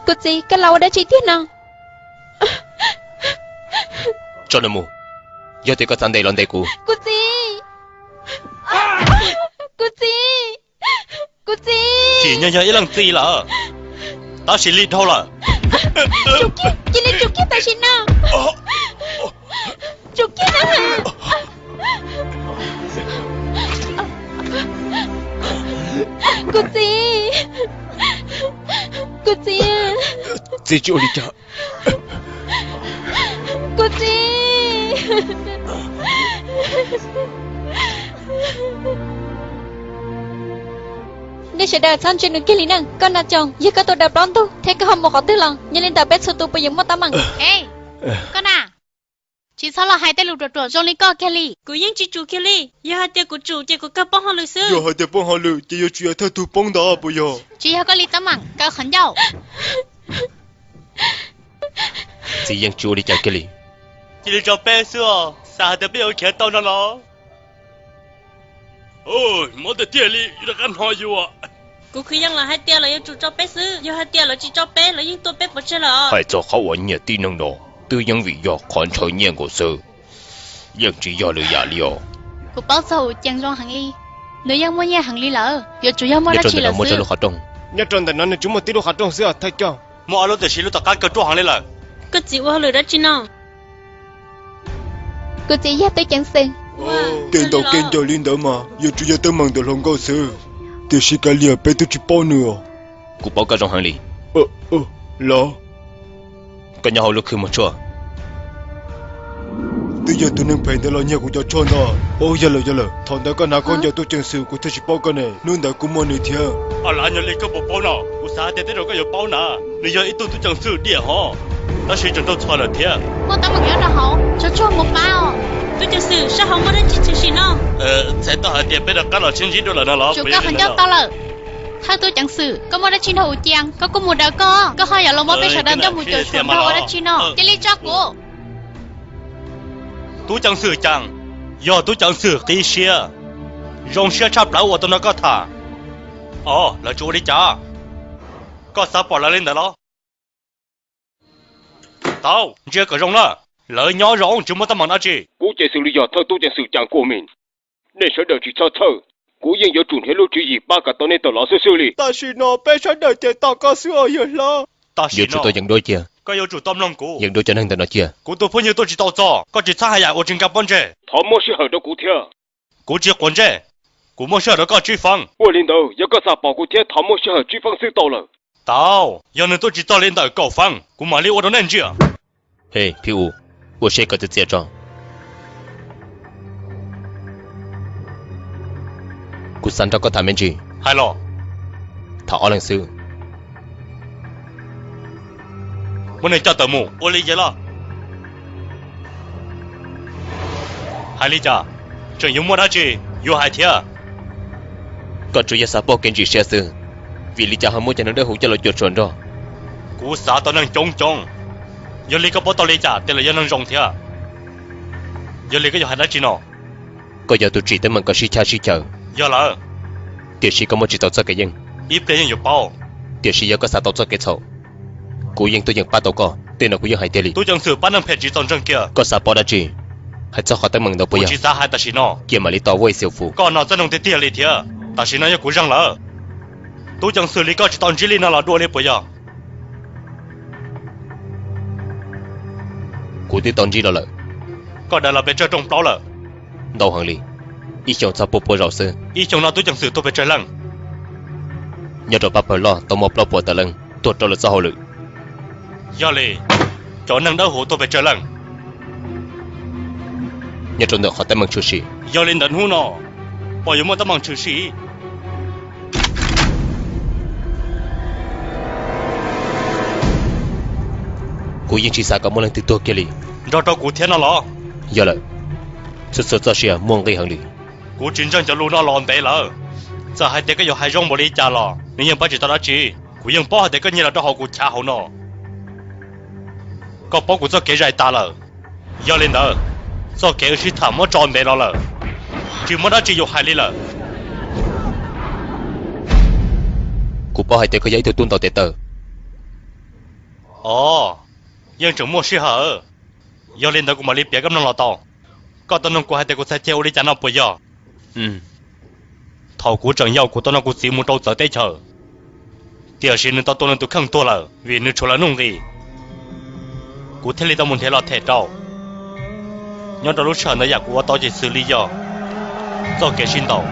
Kuv txiv, koj los ua dab tsi tiag no? Tso nws mus, yog tias koj xav ntes los ntes kuv. Kuv txiv, kuv txiv, kuv txiv. Tsim nyog yog ib leej txiv lawm, tab sis lig dhau lawm. Cia li tsum kiag tam sim no. Tsum kiag na. Kuv txiv, kuv txiv. Txiv tsis ua li cas. Kuv txiv, nej Sawv daws txhob ntsia nws kiag li na. Koj Nas Coos, yog koj tus daws plaub ntug thiab koj ho mus qhov twg los? Yog li ntawd peb txhua tus puas yuav muaj teeb meem? Koj Nas, tsis txhob los hais tej lus ruam ruam zoo li koj kiag li. Kuv yeej tsis tsum kiag li. Yog hais tias kuv tsum ces kuv kawg poob hauj lwm xwb. Yog hais tias poob hauj lwm ces yuav tsum yog thawj tug poob ntag puas yog? Tsis yog koj li teeb meem, kawg qhov ncauj. Txiv yeej tsis ua li cas kiag li. Cia li tso peb xwb os, xav hais tias peb yuav khiav tau no los? Mob tiag tiag li, yuav rov qab hnov yuav. Kuv kwv yees los hais tias lawv yuav tsum tso peb xwb, yog hais tias lawv tsis tso peb, lawv yeej tua peb pov tseg lawm. Hais txog qhov uas nyiaj tib neeg no, twb yeej vim yog qhov ntshaw nyiaj nkaus xwb, yeej tsis yog lwm yam li os. Kuv paub txog Us Cees zoo heev li, nws yeej muaj nyiaj heev li lawm, yuav tsum yog muaj dab tsi lawm xwb. Nyob rau ntawm no nws tsuas muaj tib lub qhov rooj xwb os thawj coj. Muaj ob lub tiam sis lub tom qab kawg ruaj heev li lawm. Koj txiv ua hauj lwm dab tsi no? Kuv txiv yog tub ceev xwm. Tej ntaus kev ncaws li ntawd mas yuav tsum yog teeb meem ntawm hluas nkauj xwb, tiam sis kav liam peb twb tsis paub nws os. Kuv paub koj zoo heev li. Los, koj nyob hauv lub khw muag tshuaj. Twb yog tus neeg phem ntawd los nyiag kuv cov tshuaj ntag. Yog lawm, yog lawm, thaum ntawd koj hnav khaub ncaws tub ceev xwm kuv thiaj tsis paub koj ne, hnub ntawd kuv muaj nws thiab. Os, lav nyuag li koj puas paub no? Kuv xav hais tias tej zaum koj yuav paub na. Nws yog ib tug tub ceev xwm diam hos, tab sis tseem raug txhom lawm thiab. Muaj teeb meem nyob rau hauv, tso tshuaj mus pab os. Tub ceev xwm, sab hauv muaj dab tsi tshwm sim no? Txhais tau hais tias peb rov qab los sib ntsib dua lawm no los? Tsum koj qhov ncauj tau lawm. Thawj tub ceev xwm, koj muaj dab tsi nrog Us Cees? Koj kuj mus daws koj, koj ho yuav los muab peb sawv daws nrog mus cuam tshuam nrog ua dab tsi no? Cia li tso kuv. Tub ceev xwm Cees, yog tub ceev xwm qib siab, zoo siab tshaj plaws uas tau nrog koj tham. Os, lawv tsis ua li cas. Koj xav pom lawv li ntawd los? Tau, ntsia kom zoo na. Lawv nyob zoo tsis muaj teeb meem dab tsi. Kuv ces xws li yog thawj tub ceev xwm Cees Kuaj Mis. Nej sawv daws tsis txhob txhawj, kuv yeej yuav tsum nrhiav lub tswv yim pab kom tau nej tawm los xwb xwb li. Tam sim no peb sawv daws ces tos koj xwb os yawg hlob. Yuav tsum tau yeem duab cia. Koj yuav tsum tau mloog kuv. Yeem duab cov neeg ntawm no cia. Kuv tus phooj ywg tuaj tsis tau txog, koj tsis txhob hais yam uas tsis nkag pob ntseg. Thov muab sij hawm rau kuv thiab. Kuv tsis quav ntsej, kuv muab sij hawm rau koj tsib feeb. Ua li ntawd yog koj xav pom kuv thiab thov muab sij hawm tsib feeb xwb tau lawm. Tau, yog nws tuaj tsis txog li ntawm kaum feeb kuv mam li ua rau nej ntsia. He, Phib U, ua siab kom txias txias tso. Kuv xav nrog koj tham me ntsis. Hais los. Tham ob leeg xwb. Muab nws coj tawm mus. Ua li ces los. Hais li cas? Tseem yuav muaj dab tsi yuav hais thiab? Koj tsuas yog xav pauj kev ntsim siab xwb, vim li cas ho muab cov neeg dawb huv coj los cuam tshuam nrog? Kuv xav tau neeg coob coob, yog li koj paub tau li cas tias lawv yog neeg zoo thiab? Yog li koj yuav hais dab tsi no? Koj yog tus tsim teeb meem kom sib chab sib chaw. Yog lawm. Tiam sis koj muaj tsis tau txoj kev yeej. Ib pliag yeej yuav paub. Tiam sis yog koj xav tau txoj kev txhaum, kuv yeej tuaj yeem pab tau koj. Tej no kuv yeej hais tiag li. Tub ceev xwm pab neeg phem tsis txaus ntseeg kiag. Koj xav paub dab tsi hais txog qhov teeb meem ntawd puas yog? Kuv tsis xav hais tam sim no. Cia mam li tos Vaj Xiu Fus. Koj no txawj noog tiag tiag li thiab. Tam sim no yog kuv zeeg lawm. Tub ceev xwm li koj tsis tau ntsib li no los dua li puas yog? Kuv twb tau ntsib los lawm. Koj daws los pes tsawg rooj plaub lawm? Ntau heev li, ib xyoos txog pua pua zaus xwb. Ib xyoos no tub ceev xwm tuag pes tsawg leej? Nyob rau pab pawg loj tau muaj plaub puas tawm leej tuag rau lawv txoj hauj lwm. Yog li, cov neeg dawb huv tuag pes tsawg leej? Nyob rau ntawm qhov teeb meem tshwm sim. Yog li ntawd hnub no puas yuav muaj teeb meem tshwm sim? Kuv yeej tsis xav kom muaj leej twg tuag kiag li. Nrog rau kuv thiab no los? Yog lawm, txhua txhua txoj sia muaj nqis heev li. Kuv tsis ntseeg cov lus no los ntev lawm. Txawm hais tias koj yuav hais zoo npaum li cas los nws yeej pab tsis tau dab tsi. Kuv yeej paub hais tias koj nyiag los rau hauv kuv chav hauv no. Koj paub kuv txoj kev zais tas lawm. Yog li ntawd, txoj kev wb sib tham muab tso ntev los lawm, tsis muaj dab tsi yuav hais li lawm. Kuv paub hais tias koj yog ib tug tub ntaus tes taw. Os, yeej tseem muaj sij hawm. Yog li ntawd kuv mam li piav koj mloog los tau. Koj tau nug kuv hais tias kuv txhais ceg ua li cas no puas yog? Thaum kuv tseem yau kuv tau nrog kuv txiv mus rau txawv teb chaws, tiam sis nws tau tua nws tus kheej tuag lawm vim nws tshuav lawv nuj nqis. Kuv thiaj li tau mus nrhiav los them rau. Nyob rau lub sij hawm ntawd yam kuv ua tau ces xws li yog txoj kev sib ntaus.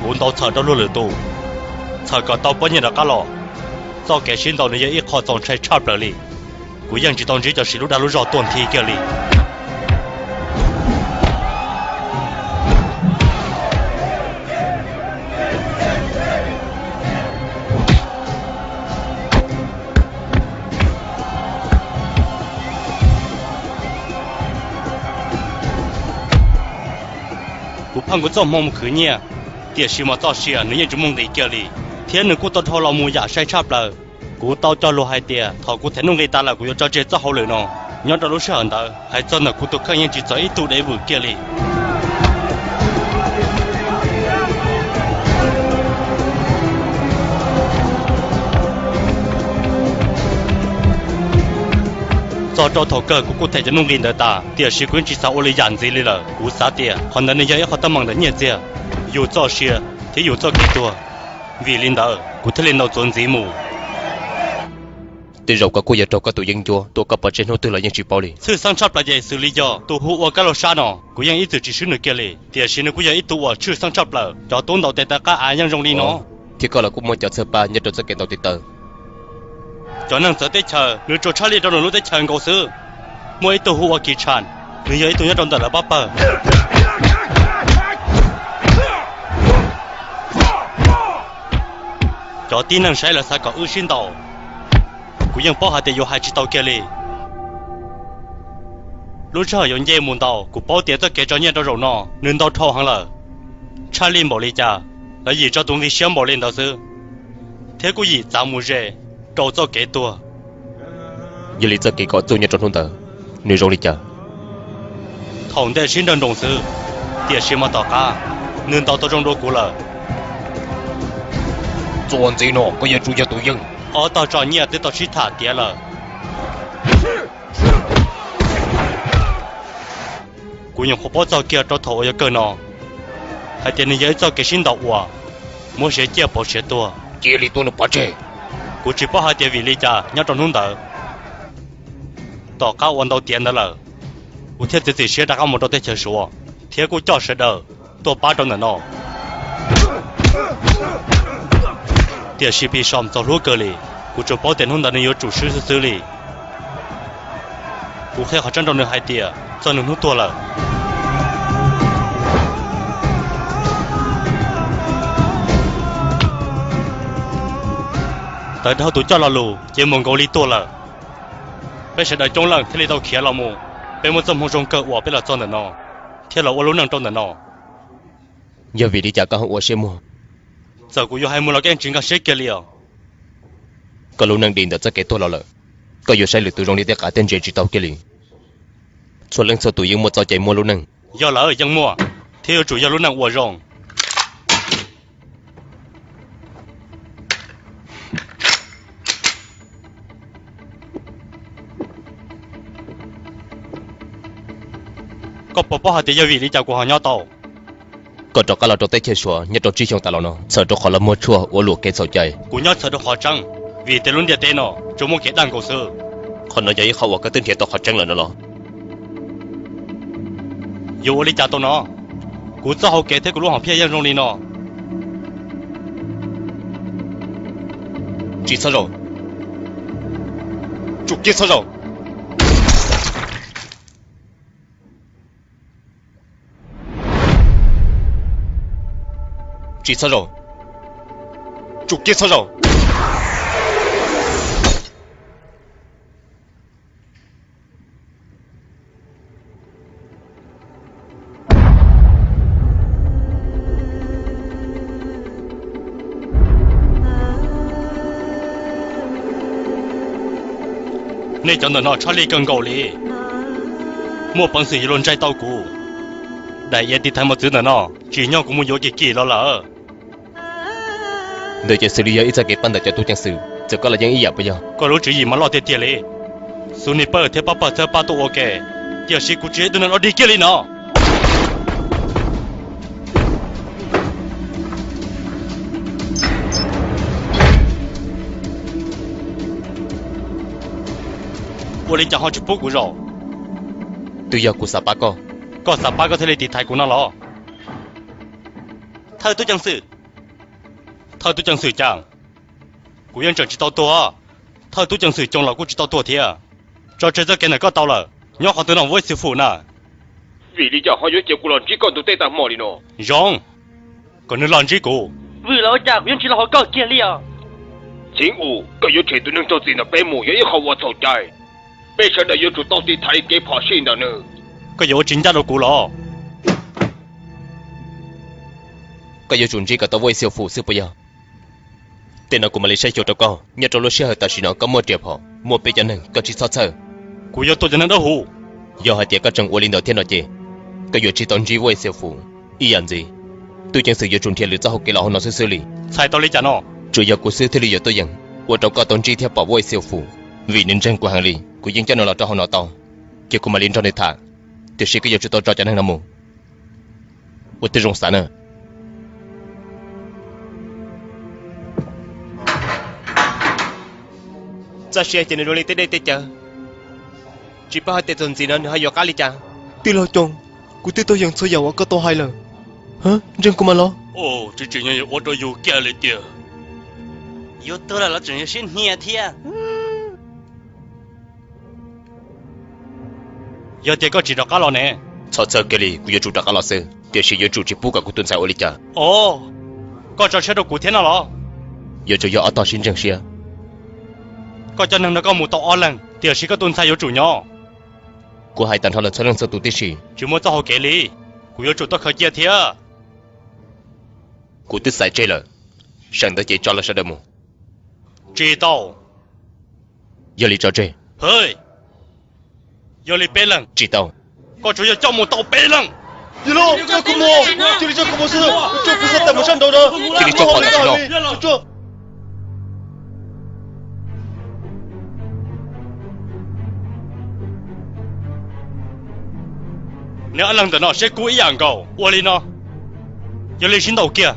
Kuv ntaus txhawm rau luag lwm tus, txhawm kom tau pob nyiaj rov qab los. Txoj kev sib ntaus nws yog ib qho txaus ntshai tshaj plaws li. Kuv yeej tsis tau ntsib cov siv lub dag lub zog tuaj nthi kiag li. Kuv pheej kuv txoj hmoo mus khwv nyiaj, tiam sis mas txoj sia nws yeej tsis muaj nqis kiag li, thiab nws kuj tau dhau los mus yam sai tshaj plaws. Kuv tau cog lus hais tias thaum kuv them nuj nqis tas lawm kuv yuav tso tseg txoj hauj lwm no. Nyob rau lub sij hawm ntawd hais txog ntawm kuv tus kheej yeej tsis txawv ib tug dev vwm kiag li. Txog rau thaum kawg kuv kuj them cov nuj nqis ntawd tas, tiam sis kuv yeej tsis xav ua li yam ntxiv li lawm. Kuv xav tias qhov ntawd nws yog ib qho teeb meem ntawm nyiaj txiag, yus txoj sia thiab yus txoj kev tuag. Vim li ntawd kuv thiaj li ntaus txuas ntxiv mus. Tej zaum koj kuj yuav raug koj tus yeeb ncuab tua koj pov tseg hnub twg los yeej tsis paub li. Tshwj xeeb tshaj plaws ces xws li yog tus hu ua Kab Laug Sab no, kuv yeej ib txwm tsis swb nws kiag li, tiam sis nws kuj yog ib tug uas tshwj xeeb tshaj plaws. Cov tub ntaus tes taw qab av yeej zoo li no. Thiab koj los kuj muaj cov txhawb pab nyob rau txoj kev ntaus tes taw. Cov neeg txawv teb chaws nws tsuas tshaj lij rau nws lub teb chaws nkaus xwb. Muaj ib tug hu ua Kis Tshas, nws yog ib tug nyob rau ntawm lawv pab pawg. Cov tib neeg saib lawv xav kom wb sib ntaus, kuv yeej paub hais tias yuav hais tsis tau kiag li. Lub sij hawm yuav nce mus ntaus, kuv paub tias txoj kev tso nyiaj rau zaum no nws ntau dhau heev lawm. Tshaj lij npaum li cas, lawv yim tso tus nqi siab npaum li ntawd xwb, thiab kuj yim txav mus ze rau txoj kev tuag. Yog li txoj kev kom txuj nyob rau hnub ntawd nws zoo li cas? Thaum ntej sib nrawg nroos xwb, tiam sis mas tom qab nws ntaus tau zoo dua kuv lawm. Txuas ntxiv no koj yuav tsum yog tus yeej. Ob tog tso nyiaj twb tau sib tham tiav lawm. Kuv nyuam qhuav paub txog kiag rau thaum uas yuav kawg no hais tias nws yog ib txoj kev sib ntaus uas muab siav ciaj pauv siav tuag. Cia li tua nws pov tseg. Kuv tsis paub hais tias vim li cas nyob rau hnub ntawd, tom qab ua ntau tiav ntawd lawm, kuv thiaj txiav txim siab rov qab mus rau teb chaws Suav thiab kuj coj sawv daws tuaj pab rau ntawm no. Tiam sis Bishop txaus hlub kawg li, kuv tsuas paub tias hnub ntawd nws yuav tsum swb xwb xwb li. Kuv qhia qhov tseeb rau nws hais tias txog nws hnub tuag lawm. Tawv dhau tus coj lo lus ces mus nkaus li tuag lawm. Peb sawv daws coob leej thiaj li tau khiav los mus. Peb muaj txoj hmoo zoo kawg uas peb los txog ntawm no thiab los ua lub neej rau ntawm no. Yog vim li cas koj ho ua siab muag? Txawm kuv yuav hais mus los koj yeej tsis nkag siab kiag li os. Koj lub neej dim ntawm txoj kev tuag los lawm. Koj yuav saib lwm tus zoo li tej qav tej ntses tsis tau kiag li. Txhua leej txhua tus yeej muaj txoj cai muaj lub neej. Yog lawm yeej muaj, thiab yuav tsum yog lub neej uas zoo. Koj puas paub hais tias yog vim li cas kuv ho nyob tau? Koj rov qab los rau teb chaws Suav nyob rau tsib xyoo tas los no txhawm rau qhov los muag tshuaj ua luam kev txhaum cai. Kuv nyob txhawm rau qhov tseeb, vim tias lub ntiaj teb no tsuas muaj kev daj nkaus xwb. Qhov no yog ib qho uas koj twb nrhiav tau qhov tseeb lawm no los? Yuav ua li cas tau no? Kuv txoj hau kev thiab kuv lub hom phiaj yeej zoo li no. Tsis txhob zaum. Tsum kiag txhob zaum. Tsis txhob zaum. Tsum kiag txhob zaum. Nej cov ntawm no tshaj lij kawg nkaus li. Muaj peev xwm yuav luag ntsaig tau kuv. Daim iav tiv thaiv mos txwv ntawm no tsim nyog kuv mus yuav kim kim los lawm. Ntawd ces xws li yog ib txoj kev pab ntawm cov tub ceev xwm, txawm koj los yeej ib yam puas yog? Koj lub tswv yim mas loj tiag tiag li. Xus Nis Pawg thiab pab pawg txhawb pab tuaj ua ke, tiam sis kuv tsis yog ib tug neeg dog dig kiag li no. Ua li cas ho tsis pub kuv zaum? Twb yog kuv xav pab koj. Koj xav pab koj thiaj li tiv thaiv kuv no los? Thawj tub ceev xwm. Thawj tub ceev xwm cas? Kuv yeej tseem tsis tau tuag. Thawj tub ceev xwm Coos los kuj tsis tau tuag thiab. Tso tseg txoj kev ntawm koj tau lawm, nyob qhov twg no Vaj Xyooj Fum na? Vim li cas ho yuav cia kuv los ntsib koj ntu tej tag hmo li no? Zoo, kom nws los ntsib kuv. Vwm los ua cas kuv yeej tsis los hauv koj kiag li os. Txiv Us, koj yuav tshem tus neeg txog txim ntawm peb mus yog ib qho uas txhaum cai. Peb sawv daws yuav tsum tau tiv thaiv kev phom sij ntawm nws. Koj yuav ua tsis ncaj rau kuv los? Koj yuav tsum ntsib kom tau Vaj Xyooj Fum xwb puas yog? Tej no kuv mam li saib xyuas rau koj. Nyob rau lub sij hawm tam sim no koj muaj riam phom, muaj peb cov neeg koj tsis txhob txhawj. Kuv yuav tua cov neeg dawb huv. Yog hais tias koj tseem ua li ntawd thiab no ces koj yuav tsis tau ntsib Vaj Xyooj Fum ib yam ntxiv. Tub ceev xwm yuav tsum nrhiav lwm txoj hau kev los hauv no xwb xwb li. Txhais tau li cas no? Tsuas yog kuv xwb thiaj li yuav tuaj yeem ua rau koj tau ntsib thiab pom Vaj Xyooj Fum, vim nws ntseeg kuv heev li. Kuv yeej coj nws los rau hauv no tau, ces kuv mam li nrog nws tham. Tiam sis koj yuav tsum tau tso cov neeg no mus. Ua tib zoo xav na. Txoj sia ces nws zoo li tej dej tej cawv, tsis paub hais tias txog ntxiv no nws ho yuav qab li cas. Tij laug Coom, kuv twb tuaj yeem txhua yam uas koj tau hais lawm. Ntseeg kuv mas los. Tsis tsim nyog yuav ua rau yus kiag li tiag. Yus tuag lawm los tseem yog siab hnia thiab. Yog tias koj tsis rov qab los ne? Txhob txhawj kiag li, kuv yuav tsum rov qab los xwb, tiam sis yuav tsum tsis pub kom kuv tus ntxhais ua li cas. Os, koj tso siab rau kuv thiab no los? Yuav tsum yog ob tog sib ntseeg siab. Koj coj neeg nrog koj mus tau ob leeg, tiam sis koj tus ntxhais yuav tsum nyob. Kuv hais tag nrho lawm txhua leej txhua tus tib si. Tsis muaj txoj hau kev li, kuv yuav tsum tuaj khaws cia thiab. Kuv twb xaiv tseg lawm, seem ntawd ces tso lawv sawv daws mus. Tsis tau. Yog li tso tseg. Yog li peb leeg. Tsis tau. Koj tsuas yog coj mus tau peb leeg. Cia li tso kuv mus, cia li tso kuv mus xwb, tso kuv xub tam mus sab nraud na. Cia li tso kuv tam sim no. Neb ob leeg ntawm no siab kub ib yam nkaus ua li no, yog li sib ntaus kiag.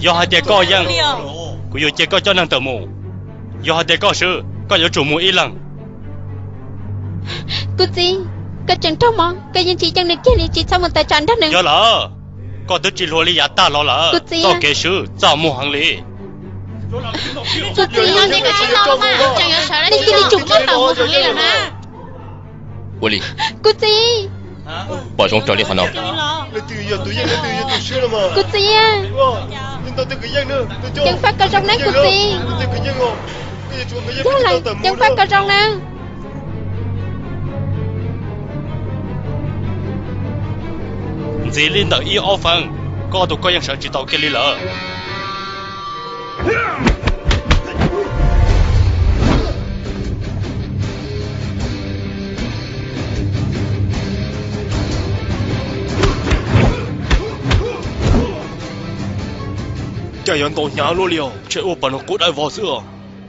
Yog hais tias koj yeej, kuv yuav cia koj coj neeg tawm mus. Yog hais tias koj swb, koj yuav tsum mus ib leeg. Kuv txiv, koj tseem raug mob, koj yeej tsis yeej nws kiag li, tsis txhob mus tawm tsam nrog nws. Yog lawm, koj twb tsis hluas li yav tag los lawm, txoj kev swb txaj muag heev li. Kuv txiv, nej cia li tsum koj tau mus heev li lawm na. Ua li, kuv txiv, pom zoo raws li qhov no. Kuv txiv, ceev faj kom zoo nawb kuv txiv. Yog lawm, ceev faj kom zoo nawb. Ntxiv li ntawm ib ob feeb, koj tus koj yeej sawv tsis tau kiag li lawm. Cas yuav ntau hnyav luaj li os, ntshe ua pam no qub dai vog xwb os.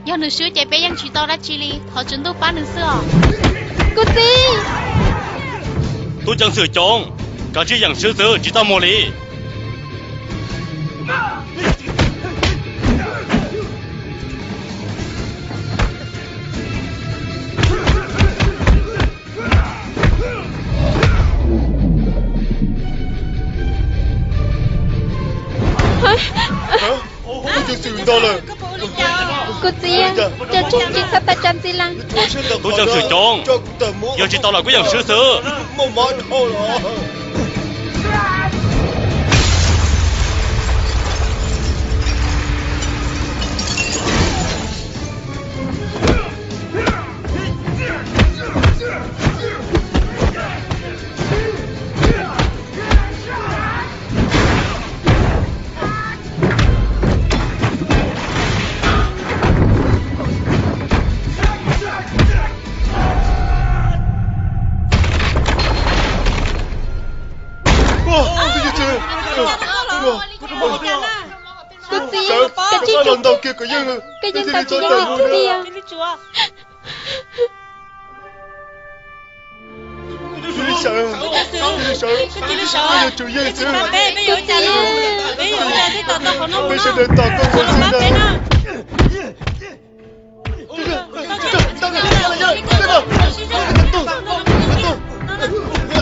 Yog nws swb ces peb yeej tsis tau dab tsi li, thov tswv ntuj pab nws xwb os. Kuv txiv. Tub ceev xwm Coov, kav tsij yeem swb xwb tsis txaj muag li. Kuv txiv, tso tseg tsis txhob tawm tsam ntxiv lawm. Tub ceev xwm Coov, yog tsis tau los kuj yeem swb xwb. Kuv txiv, kav tsij, koj yeej tau tsis yeej li thiab tiag. Kuv txiv.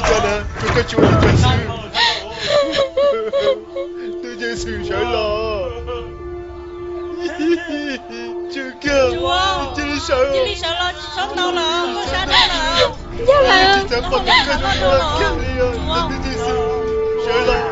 li cas na, tsuas koj tsis ua li cas xwb. Tus ceev xwm sawv los. Tsum kiag, cia li sawv. Cia li sawv los, tsis txhob tau los, koj sab dab los. Yog lawm. Tsis txhob pom tus koj zoo kiag li, tus ceev xwm sawv los.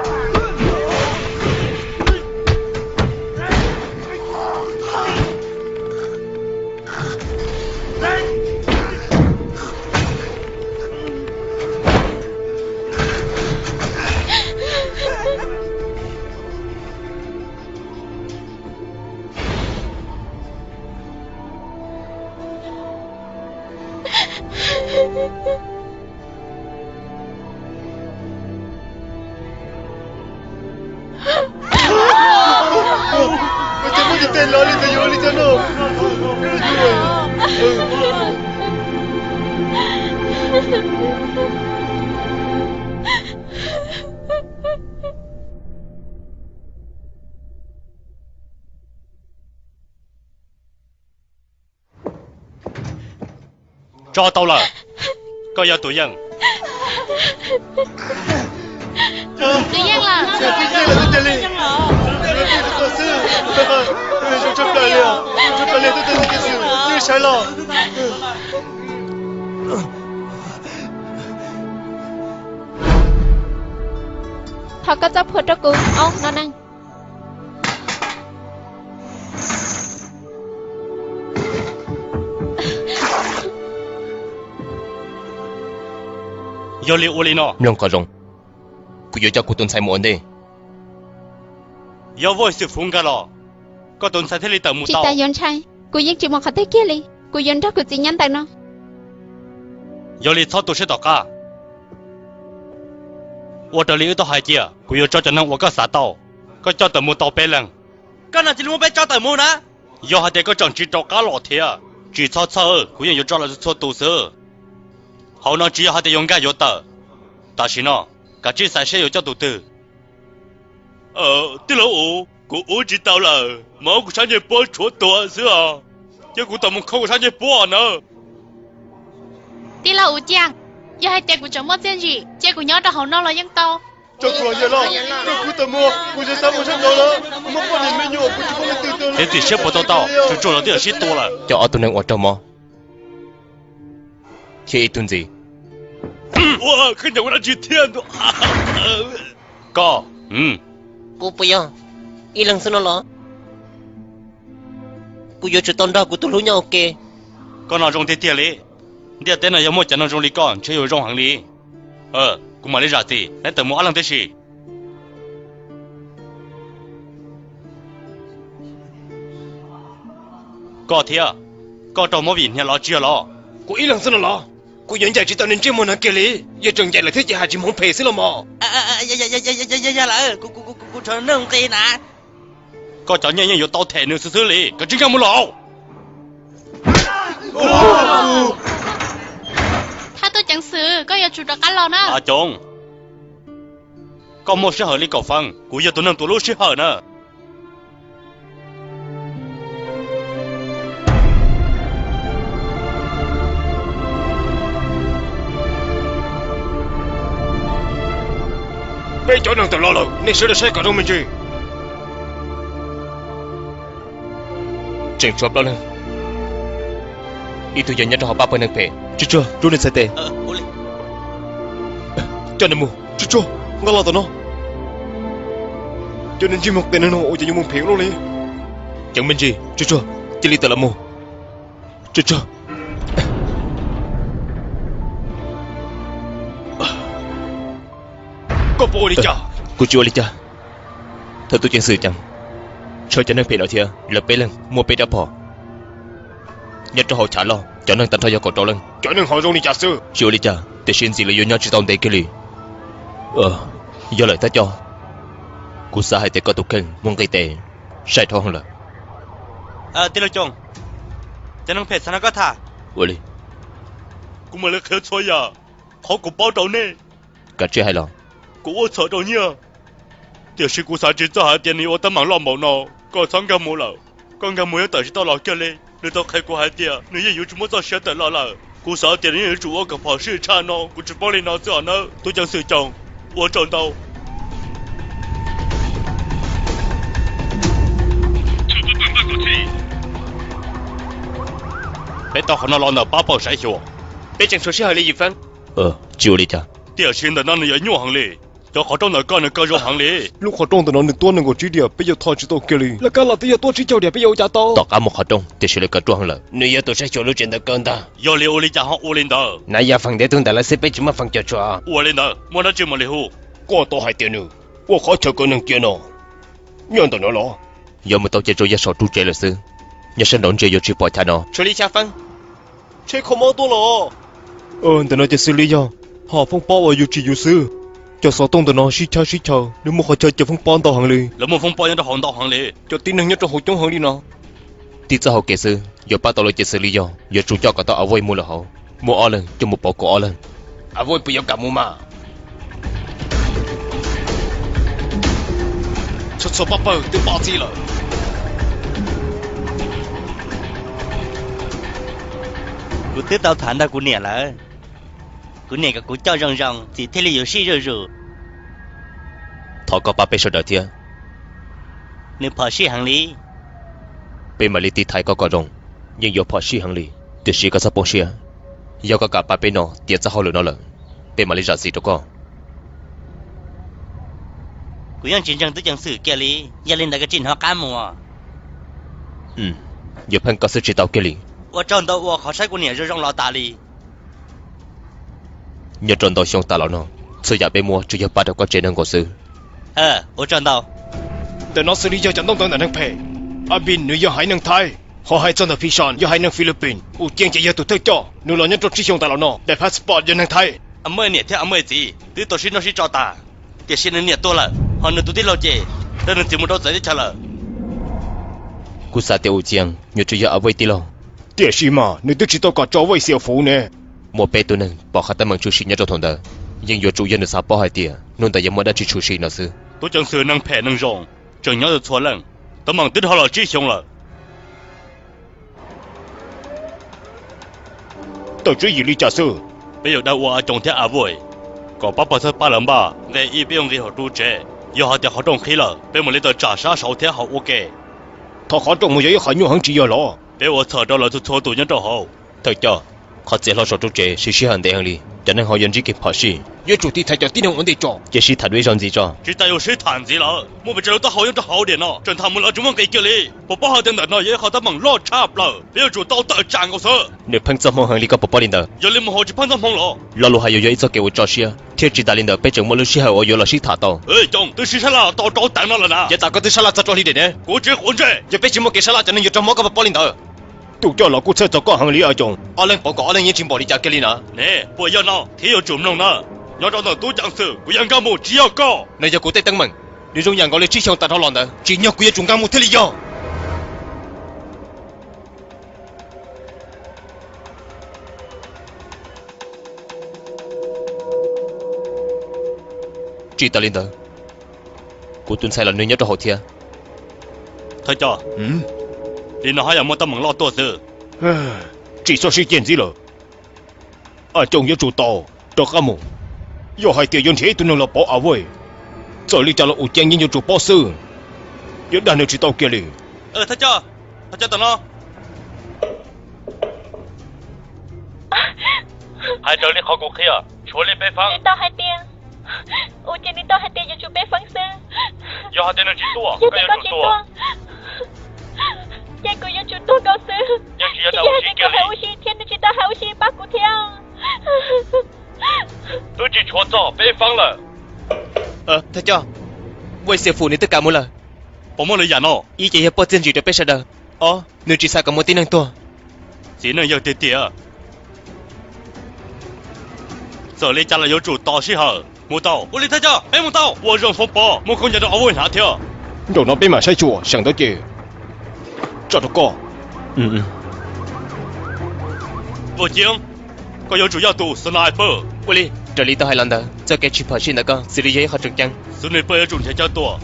Ua cas muab tus tes los li ntawd yuav ua li cas no? Tso tau lawm. Koj yog tus yeej. Tus yeej lawm. Thov koj txoj phua rau kuv, Oob Nom Nees. Yog li ua li no. Mloog kom zoo, kuv yuav coj kuv tus ntxhais mus ua ntej. Yog Vaj Xwm Fuv nkag los, koj tus ntxhais thiaj li tawm mus tau. Tsis tas yuav ntshai, kuv yeej tsis mus qhov twg kiag li, kuv yuav nrog kuv txiv nyob ntawm no. Yog li txhob tu siab tom qab. Ua raws li wb tau hais cia, kuv yuav tso cov neeg uas koj xav tau, koj coj tawm mus tau peb leeg. Koj no cia li muab peb tso tawm mus na. Yog hais tias koj tseem tsis rov qab los thiab tsis txhob txhawj, kuv yeej yuav tso lawv txhua tus xwb. Hauv no tsis yog hais tias yuav nkag yuav tawm. Tam sim no, kav tsij xav seb yuav coj tus twg. Tij laug Uv, kuv ub tsis tau lawm, mas kuv sab ncej puab tshuav tuag xwb os. Cia kuv tawm mus kho kuv sab ncej puab na. Tij laug Uv Ciaj, yog hais tias kuv tseem muaj txiaj ntsig, cia kuv nyob rau hauv no los yeej tau. Tso kuv los yog los, tso kuv tawm mus, kuv tsis xav mus sab nraud lawm, kuv muaj poj niam me nyuam, kuv tsis muaj leej twg. Txiav txim siab puas tau tau, tsuas tsuas los twb yog sib tua lawm. Cov ob tug neeg uas raug mob thiab ib tug ntxiv. Ua khaub ncaws ua dab tsi thiab ntu? Koj, kuv puas yog ib leeg xwb no los? Kuv yuav tsum tau nrog kuv tus hlub nyob ua ke. Koj no zoo tiag tiag li. Ntiaj teb no yog muaj cov neeg zoo li koj ntshe yuav zoo heev li. Kuv mam li zam txim, neb tawm mus ob leeg tib si. Koj thiab, koj raug mob vim hnia los tsis yog los? Kuv ib leeg xwb no los? Kuv yuav ncaim tsis tau niag ntsej muag no kiag li. Yog tseem ncaim lawm thiab ces hais tsis hmoov phem xwb los mas. Yog lawm, kuv tshuav neeg nqi na. Koj cov nyiaj yeej yuav tau them nws xwb xwb li, koj tsis nkag mus los. Thawj tub ceev xwm, koj yuav tsum rov qab los na. Coob, koj muaj sij hawm li kaum feeb, kuv yog tus neeg tuav lub sij hawm na. Peb cov neeg tawm los lawm, nej sawv daws saib kom zoo me ntsis. Tseem tshuav plaub leeg, ib tug yog nyob rau hauv pab pawg neeg phem. Tsuag tsuag, rub nws txhais tes. Coj nws mus. Tsuag tsuag, nqa los tom no. Cov neeg ntsej muag qias neeg no ua cas yuav mus phem ua luaj li. Ceev me ntsis, tsuag tsuag, cia li tawm los mus. Tsuag tsuag. Koj puas ua li cas? Kuv tsis ua li cas. Thawj tub ceev xwm Ceev, tshuav cov neeg phem no thiab, lawv peb leeg muaj peb rab phom. Nyob rau hauv chav loj, cov neeg tag nrho yog kaum rau leej. Cov neeg hauv zoo li cas xwb? Tsis ua li cas, tiam sis ntxim lawv yuav nyob tsis tau ntev kiag li. Yog lawm Thaj Coj, kuv xav hais tias koj tus kheej muaj nqis tes sai dhau heev lawm. Tij laug Coom, cov neeg phem xav nrog koj tham. Ua li. Kuv mam li qhia txhua yam qhov kuv paub rau nej. Kav tsij hais los. Kuv ua txhaum rau Nyiaj, tiam sis kuv xav tsis txog hais tias nws yuav ua teeb meem loj npaum no. Koj txhob nkag mus lawm, koj nkag mus yuav tawm tsis tau los kiag li. Nws tau qhia kuv hais tias nws yeej yuav tsis muaj txoj sia tawm los lawm. Kuv xav tias nws yeej yuav tsum ua kom phom sij tshaj no, kuv tsis paub li no xwb os nawb tub ceev xwm Coom. Ua tsaug ntau. Peb tau qhov no los ntawm pab pawg saib xyuas. Peb tseem tshuav sij hawm li Yim Feeb. Tsis ua li cas. Tiam sis ntawm no nws yuav nyuaj heev li. Cov qhov rooj ntawm koj nws kaw zoo heev li. Lub qhov rooj ntawm no nws tuab nees nkaum tsib diam, peb yuav tho tsis tau kiag li. Lawv kab los twb yog tuab tsib caug diam, peb yuav ua cas tau? Tom qab mus qhov rooj, tiam sis lawv kaw ruaj heev lawm. Nws yog tus saib xyuas lub tsev ntawd kawg ntag. Yog li ua li cas ho ua li ntawd? Nab Yaj feem ntev tug ntawm lawv xwb, peb tsis muaj feem cuam tshuam. Ua li ntawd muaj dab tsi mam li hu. Koj tau hais tias nws ua qhov chaw kaw neeg cia no nyob ntawm no los? Yog mus tau ces tsuas yog saum ru tsev lawm xwb. Nyob sab nraud ntsia yuav tsis pom chav no. Tshuav li xya feeb. Tsheb kho mob tuaj los. Ntawm no ces xws li yog hom foob pob uas yus tsim yus xwb. Cov xov tooj ntawm no sib chab sib chaws, nws muaj qhov chaw cov foob pob ntau heev li. Lawv muaj foob pob nyob rau hauv ntau heev li. Cov tib neeg nyob rau hauv coob heev li no. Tib txoj hau kev xwb, yuav pab tau lawv ces xws li yog yuav tsum coj kom tau Avoid mus lawm hauv. Muaj ob leeg coj mus pauv kaum ob leeg. Avoid puas yuav kam mus mas? Txhua txhua pab pawg twb pab txij lawm. Kuv twb tau tham nrog kuv niam lawm. Kuv niam kom kuv coj zoo zoo, txim thiaj li yuav sij zuj zus. Thov koj pab peb sawv daws thiab. Nws phom sij heev li. Peb mam li tiv thaiv koj kom zoo. Yeej yuav phom sij heev li, tiam sis koj txhob poob siab. Yog koj kam pab peb no tiav txoj hauj lwm no lawm, peb mam li zam txim rau koj. Kuv yeej tsis ntseeg tub ceev xwm kiag li, yog li ntawd koj tsis hnov qab mus. Yuav pheej koj xwb tsis tau kiag li. Ua tsaug ntau uas qhov saib kuv niam zoo zoo los tas li. Nyob rau ntau xyoo tas los no, txhua yam peb muab tsuas yog pab rau koj tsev neeg nkaus xwb. Ua tsaug ntau. Ntawm no xws li yog cov ntaub ntawv ntawm neeg phem. Abin nws yog haiv neeg Thaib, ho hais txog ntawm Phishan yog haiv neeg Philippines. Us Ciaj ces yog tus thawj coj, nws los nyob rau tsib xyoo tas los no. Daim passport yog neeg Thaib. Amej niam thiab Amej txiv twb tau sib nrauj sib tso tas, tiam sis nws niam tuag lawm, ho nws tus tij laug ces raug nws txiv mus rau txawv teb chaws lawm. Kuv xav tias Us Ciaj yuav tsum yog Avoid tij laug. Tiam sis mas nws twb tsis tau kom tso Avoid xia fuv ne. Muaj peb tug neeg pom qhov teeb meem tshwm sim nyob rau thaum ntawd, yeej yuav tsum yog nws xav paub hais tias hnub ntawd yuav muaj dab tsi tshwm sim no xwb. Tub ceev xwm neeg phem neeg zoo tseem nyob txhua leej, teeb meem twb dhau los tsib xyoo lawm. Tawm tswv yim li cas xwb? Peb yuav dawb ua A Coos thiab Avoid, kom pab pawg txhawb pab lawv npaj. Nqe ib, peb yuav nqis hauv ru tsev, yog hais tias qhov rooj qhib lawm peb mam li tawm tsam sab saud thiab haus ua ke. Thov qhov rooj mus yog ib qho nyuaj heev tsis yog los? Peb ua txhawm rau lawv txhua txhua tus nyob rau hauv. Thawj coj, qhov txiav hlo saum ru tsev siv sij hawm ntev heev li, cov neeg hauv yuav ntsib kev phom sij. Yuav tsum tiv thaiv cov tib neeg ua ntej tso. Cia sib tham dua ib zaug ntxiv tso. Tsis tas yuav sib tham ntxiv lawm, muaj pes tsawg lub taub hau nyob rau hauv diam no, tseem tham mus lawv tsis muaj nqis kiag li. Puas paub hais tias ntawm no yog ib qho teeb meem loj tshaj plaws, peb yuav tsum tau tawm tsam nkaus xwb. Nws pheej txoj hmoo heev li, koj puas paub li ntawd? Yog li mus hauv tsis pheej txoj hmoo los? Lo lus hais yuav yog ib txoj kev ua tso siab, thiab tsis tas li ntawd peb tseem muaj lub sij hawm uas yuav los sib tham tau. Coos, twb sib sab laj tau rau teev no lawm na. Yav tas koj twb sab laj txog rau hli dam ne. Kuv tsis quav ntsej. Yog peb tsis muaj kev sab laj cov neeg yuav raug mob, koj puas paub li ntawd? Tus coj los kuj txhawj txog koj heev li A Coos. Ob leeg pauv kom ob leeg yeej tsis npaum li cas kiag li na. Ne, puas yog no? Thiab yuav tsum mloog na. Nyob rau ntawm tub ceev xwm kuv yeej nkag mus tsis yog koj. Nws yog kuv tej teeb meem, nws zoo yam nkaus li tsib xyoo tas dhau los ntawd, tsim nyog kuv yuav tsum nkag mus thiaj li yog. Tsis tas li ntawd, kuv tus ntxhais los nws nyob rau hauv thiab. Thawj coj, li no haj yam muaj teeb meem loj tuaj xwb. Tsis txhob sib ceg ntxiv lawm. A Coos yuav tsum tau rov qab mus. Yog hais tias yuav nrhiav ib tug neeg los pauv Avoid, Txawm li cas los Ua Ceeb yeej yuav tsum paub xwb, yuav dag nws tsis tau kiag li. Thawj coj, thawj coj tom no. Hais raws li qhov kuv qhia, tshuav li peb feeb. Nws tau hais tias, Ua Ceeb nws tau hais tias yuav tsum peb feeb xwb. Yog hais tias nws tsis tuaj, koj yuav tsum tuag. Ces kuv yuav tsum tuag nkaus xwb. Yeej tsis yog dag ua si kiag li, thiab nws tsis tau hais ua si pab kuv thiab. Twb tsis tshuav txog peb feeb lawm. Thawj coj, Vaj Xia Fum nws twb kam mus lawm. Puas muaj lwm yam no? Ib ces yog poj txiaj ntsim rau peb sawv daws. Ob, nws tsis xav kom muaj tib neeg tuag. Txiv neej yawg tiag tiag. Txawm li cas los yuav tsum tos sij hawm. Mus tau. Ua li thawj coj, peb mus tau. Ua zoo Foob Pob, muab khaub ncaws rau ob vuag hnyav thiab. Nraum no peb mam saib xyuas, seem ntau ces tso rau koj. Vaj Ceeb, koj yuav tsum yog tus sniper. Ua li, raws li tau hais los ntawd, txoj kev tsis phom sij ntawm koj xws li yog ib qho tseem ceeb. Sniper yuav tsum nrhiav chaw tuaj.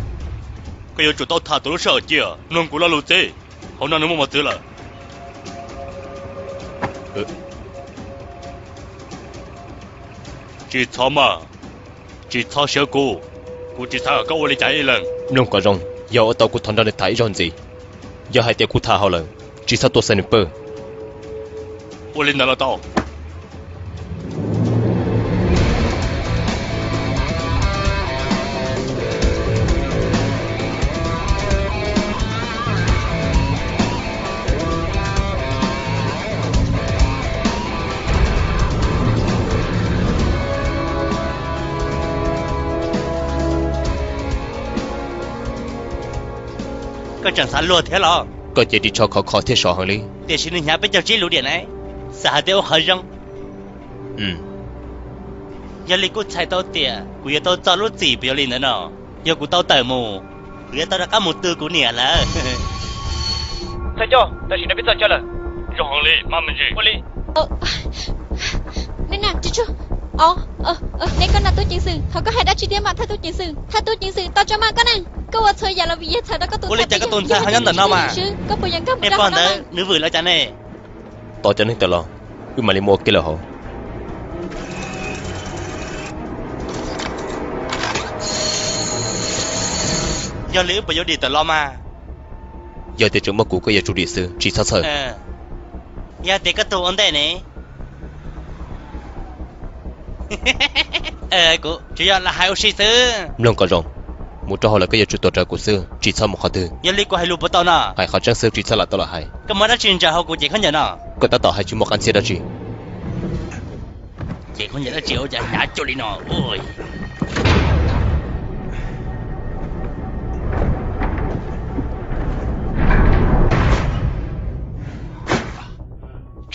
Koj yuav tsum tau tham tus lub sij hawm cia, mloog kuv lo lus txij. Hauv no nws muaj mos txwv lawm. Tsis txhob maj, tsis txhob siab kub, kuv tsis xav kom koj ua li cas ib leeg. Mloog kom zoo, yog ua tau kuv thov nrog nws tham ib zaug ntxiv. Yog hais tias kuv tham haum lawm, tsis txhob tua sniper. Ua li ntawd los tau. Koj tseem xav luag thiab los? Koj cev ris tsho khov kho thiab sov heev li. Tiam sis nws hnyav peb caug tsib lub diam ne, xav hais tias ua qhov zoo. Yog li kuj txhais tau tias kuv yuav tau txo lub txim puas yog li ntawd no? Yog kuv tau tawm mus, kuv yuav tau rov qab mus tu kuv niam lawm. Thawj coj, tam sim no peb txog chaw lawm. Zoo heev li, maj me ntsis. Ua li. Neb na, tsis tsuag. Neb, koj na tub ceev xwm, thov koj hais dab tsi thiab mas thawj tub ceev xwm? Thawj tub ceev xwm, tos tso mas koj na. Koj ua txhua yam los vim yog txhawm rau koj tus ua li cas koj tus ntxhais ho nyob ntawm no mas? Koj puas yuav nkag mus rau hauv no? Neb pom ntawd nws vwm lawm cas ne? Tos cov neeg tawm los, wb mam li mus ua ke lawm hauv. Yog li wb puas yuav dim tawm los mas? Yog tias tseem muaj kuv koj yuav tsum dim xwb, tsis txhob txhawj. Yog tias koj tuag ua ntej ne? Kuv tsuas yog lam hais ua si xwb. Mloog kom zoo, mus rau hauv lawm koj yuav tsum tuav rawv kuv xwb, tsis txhob mus qhov twg. Yog li kuv hais lus puas tau no? Hais qhov tseeb xwb, tsis txhob lam tau lam hais. Koj muaj dab tsi ntsaws hauv kuv cev khaub ncaws no? Koj tab tom hais tsis muaj qab ntxhiab dab tsi. Cev khaub ncaws dab tsi ua cas hnyav cuag li no?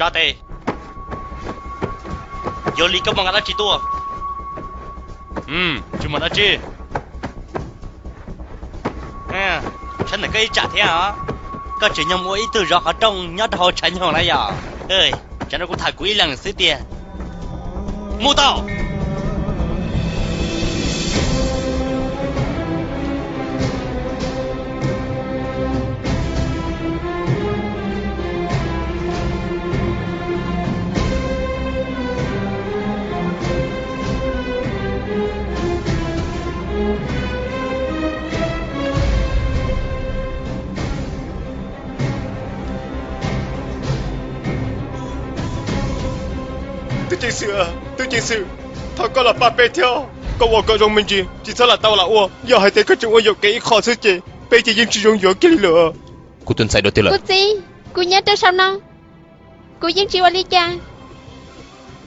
Tsa tes. Yog li koj muaj nqa dab tsi tuaj? Tsis muaj dab tsi. Saib ntawm koj ib tsam thiab os. Koj tseem nyoog mus ua ib tug zov qhov rooj nyob rau hauv tshav nyoog na yom? Tsam no kuv tham kuv ib leeg xwb tiag. Mus tau. Tub ceev xwm, tub ceev xwm, thov koj los pab peb thiab. Koj ua kom zoo me ntsis, tsis txhob lam tau lam ua. Yog hais tias koj tseem ua yuam kev ib qho xwb ces peb ces yeej tsis zoo yuav kiag li lawm. Kuv tus ntxhais dua twg lawm? Kuv txiv, kuv nyob rau saum no. Kuv yeej tsis ua li cas.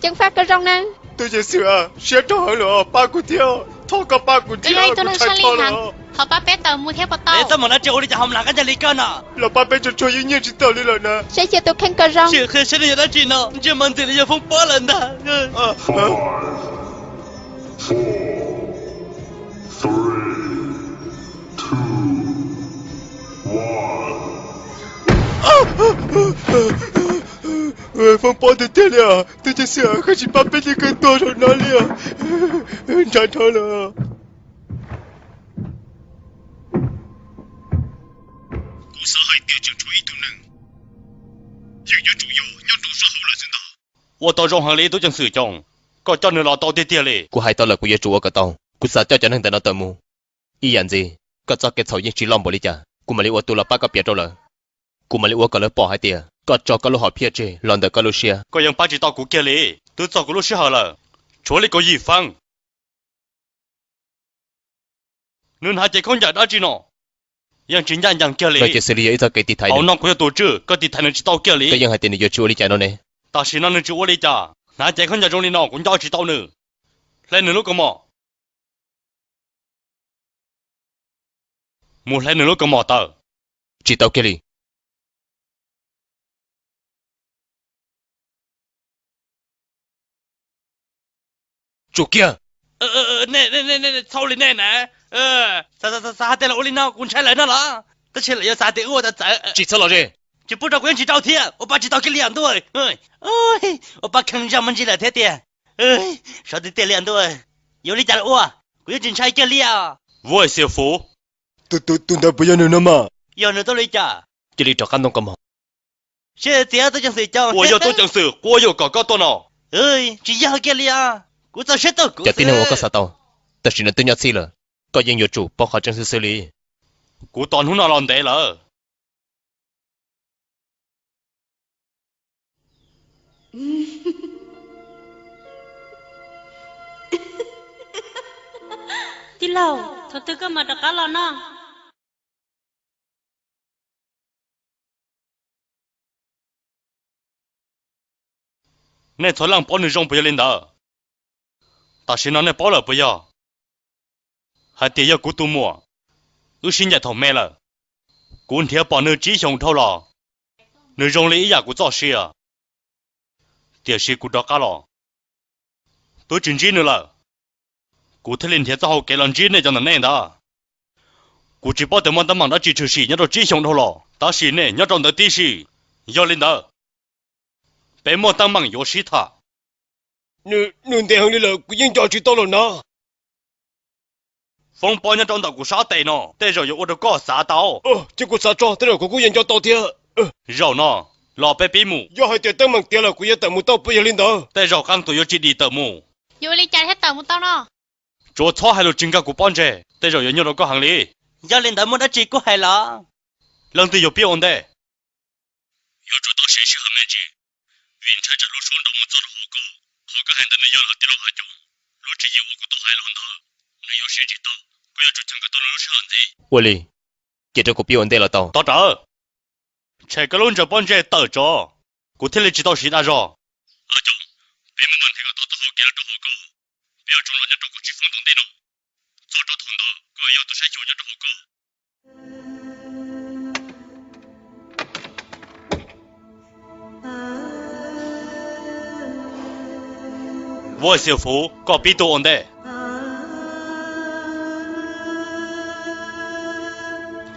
Ceev faj kom zoo na. Tub ceev xwm, siab rog heev lawm, pab kuv thiab. Thov koj pab kuv thiab, kuv tshaib plab lawm. Thov pab peb tawm mus thiab puas tau? Txhob mus dab tsi ua li cas ho mlam qab ncaj li koj no. Los pab peb tsuag tsuag, yeej nyiaj tsis tau li lawm na. Saib xyuas tus kheej kom zoo. Sim qhia seb nws yog dab tsi no, ntsej muag ntxim li yog Foob Pob lawm ntag. Foob Pob tiag tiag li os, tub ceev xwm, koj tsis pab peb thiab koj tuag saum no li os. Ntshaw dhau lawm. Kuv xav hais tias tseem tshuav ib tug neeg, yeej yuav tsum yog nyob rau sab hauv lawm xwb ntag. Ua tau zoo heev li tub ceev xwm Coob, koj coj nws los tau tiag tiag li. Kuv hais tau lawm, kuv yuav tsum ua kom tau. Kuv xav coj cov neeg ntawm no tawm mus. Ib yam ntxiv, koj txoj kev txhaum yeej tsis loj npaum li cas, kuv mam li ua tus los pab koj piav rau lawv. Kuv mam li ua kom lawv pom hais tias koj tso koj lub hom phiaj tseg los ntawm koj lub siab. Koj yeej pab tsis tau kuv kiag li, twb txog kuv lub sij hawm lawm, tshuav li kaum yim feeb. Nws hnav cev khaub ncaws dab tsi no, yeej tsis ncaj ncees kiag li. Ces xws li yog ib txoj kev tiv thaiv. Hauv no kuv yog tus tswj, koj tiv thaiv nws tsis tau kiag li. Koj yeej hais tias nws yuav tsis ua li cas no ne. Tam sim no nws tsis ua li cas, hnav cev khaub ncaws zoo li no kuv nco tsis tau nws. Hle nws lub kaus mom. Mus hle nws lub kaus mom tawm. Tsis tau kiag li. Tsum kiag. Txhob ua li nej na. Xav hais tias lawv ua li no kuv ntshai lawv no los? Tab sis lawv yuav xav tias wb ua txawv txawv. Tsis txhob los ze. Tsis pub rau kuv yeej tsis rau thiab, ua pa tsis tau kiag li os ntuj. Ua pa kheev zog me ntsis lawm thiab tiag. Sov tiag tiag li os ntuj. Yuav ua li cas los ua, kuv yeej tsis ntshai kiag li os. Vuj Xias Fuv. Tus ntawd puas yog nws no mas? Yog nws tuaj li cas? Cia li rov qab ntoo kaus mom. Seb txiav tub ceev xwm coob. Puas yog tub ceev xwm quab yuam kom koj tuaj no? Tsis yog kiag li os, kuv txaus siab tuaj kuv. Cov tib neeg uas koj xav tau, tam sim no twb nyob txhij lawm, koj yeej yuav tsum paub qhov tseeb xwb xwb li. Kuv tos hnub no los ntev lawm. Tij laug, thaum twg koj mam rov qab los no? Nej txhua leej paub nws zoo puas yog li ntawd? Tam sim no nej paub lawm puas yog? Hais tias yog kuv tus muam, wb sib ncaim thaum me lawm. Kuv nrhiav pom nws tsib xyoos dhau los, nws zoo li ib yam kuv txoj sia. Tiam sis kuv rov qab los, twb tsis ntsib nws lawm. Kuv thiaj li nrhiav txoj hau kev los ntsib nej cov ntawm nej ntag. Kuv tsis paub tias muaj teeb meem dab tsi tshwm sim nyob rau tsib xyoos dhau los, tab sis nej nyob rau ntawd tib si. Yog li ntawd, peb muaj teeb meem yuav sib tham. Nws ntev heev li lawm, kuv yeej nco tsis tau lawm na. Foob pob nyob rau ntawm kuv sab tes no, tej zaum yuav ua rau koj xav tau. Ces kuv xav tso, tej zaum kuv kuj yuav nco tau thiab. Zaum no, los peb pib mus. Yog hais tias teeb meem tiav lawm kuv yuav tawm mus tau puas yog li ntawd? Tej zaum qee tus yuav tsis dim tawm mus. Yuav ua li cas thiaj tawm mus tau no? Tsuas txhob hais lus tsis nkag kuv pob ntseg, tej zaum yuav nyuaj rau koj heev li. Yog li ntawd muaj dab tsi kuj hais los. Leej twg yuav pib ua ntej? Yuav tsum tau siv sij hawm me ntsis, vim ntshai tsam lub suab nrov mus txog rau hauv koj. Qhov koj hais ntawd nws yog lawv tij laug Haj Coob lub tswv yim uas kuv tau hais los ntawd, nws yuav siv tsis tau. Koj yuav tsum cheem koj tus lub sij hawm ntxiv. Ua li, cia rau kuv pib ua ntej los tau. Tov rawv, tshem koj lub ntsaws pob ntseg tawm tso, kuv thiaj li tsis tau siv dag zog. Haj Coob, peb muaj nqis kom tau txoj hau kev los rau hauv koj. Peb yuav tsum los nyob rau kaum tsib feeb tom ntej no. Txog rau thaum ntawd koj yog tus saib xyuas nyob rau hauv koj. Vuj Xias Fuv, koj pib tuaj ua ntej.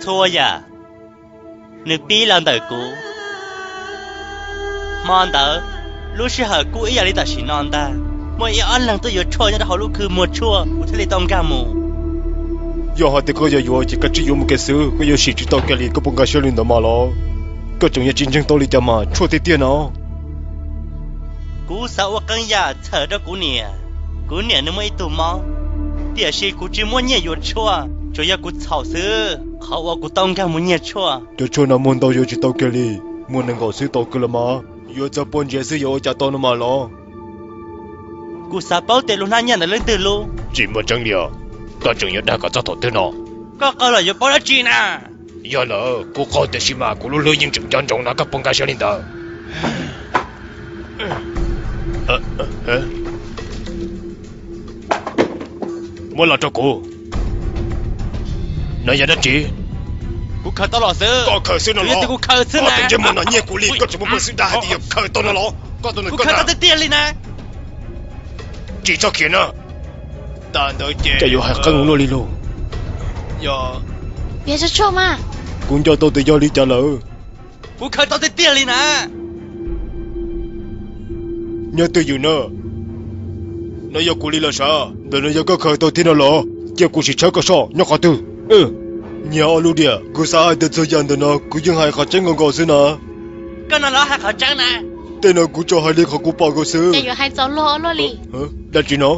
Txhua yam nws pib los ntawm kuv. Hmo ntawd, lub sij hawm kuj ib yam li tam sim no ntag. Muaj ib ob leeg tuaj yuav tshuaj nyob rau hauv lub khw muag tshuaj, kuv thiaj li tau nkag mus. Yog hais tias koj yuav yuav ces koj tsis yuav mus kiag xwb, koj yuav sim tsis tau kiag li, koj puas nkag siab li ntawd mas los? Koj tseem yuav tsis ntseeg tau li cas mas tshuaj tiag tiag no. Kuv xav ua qee yam txhawm rau kuv niam. Kuv niam nws muaj ib tug mob, tiam sis kuv tsis muaj nyiaj yuav tshuaj, tsuas yog kuv txhaum xwb, qhov uas kuv tau nkag mus nyiag tshuaj. Cov tshuaj no muag ntau yuav tsis tau kiag li, muag nees nkaum xwb tau kiag los mas. Yuav txog poj ntsiav xwb yuav ua cas tau no mas los? Kuv xav paub tias lub hnab nyiaj ntawd leej twg lub. Tsis muaj tseeb li os, koj tseem yuav dag kom txog thaum twg no? Koj qaug los yuav paub dab tsi na? Yog lawm kuv qaug, tiam sis mas kuv lub hlwb yeej tseem nco ntsoov no, koj puas nkag siab li ntawd? Muab los rau kuv. No yog dab tsi? Kuv khaws tau los xwb. Koj khaws xwb no los? Kuv tus ntsej muag no nyiag kuv li, koj tseem muaj peev xwm dag hais tias yog khaws tau no los? Kuv khaws tau tiag tiag li na. Tsis txhob khiav na. Cas yuav hais qeeb luaj li lauj. Piav tshuaj mas. Kuv nco tau tias yog li cas lawm. Kuv khaws tau tiag tiag li na. Nyob twj ywm na. No yog kuv li los sav, ntawm no yog koj khaws tau thiab no los? Cia kuv sim tshawb koj soj nyob qhov twg. Nyiag ob lub diam, kuv xav hais tias txhua yam ntawm no kuv yeej hais qhov tseeb nkaus nkaus xwb na. Koj no los hais qhov tseeb na. Tej no kuv tsuas hais li qhov kuv pom nkaus xwb. Ces yuav hais txaus luag ua luaj li. Dab tsi no?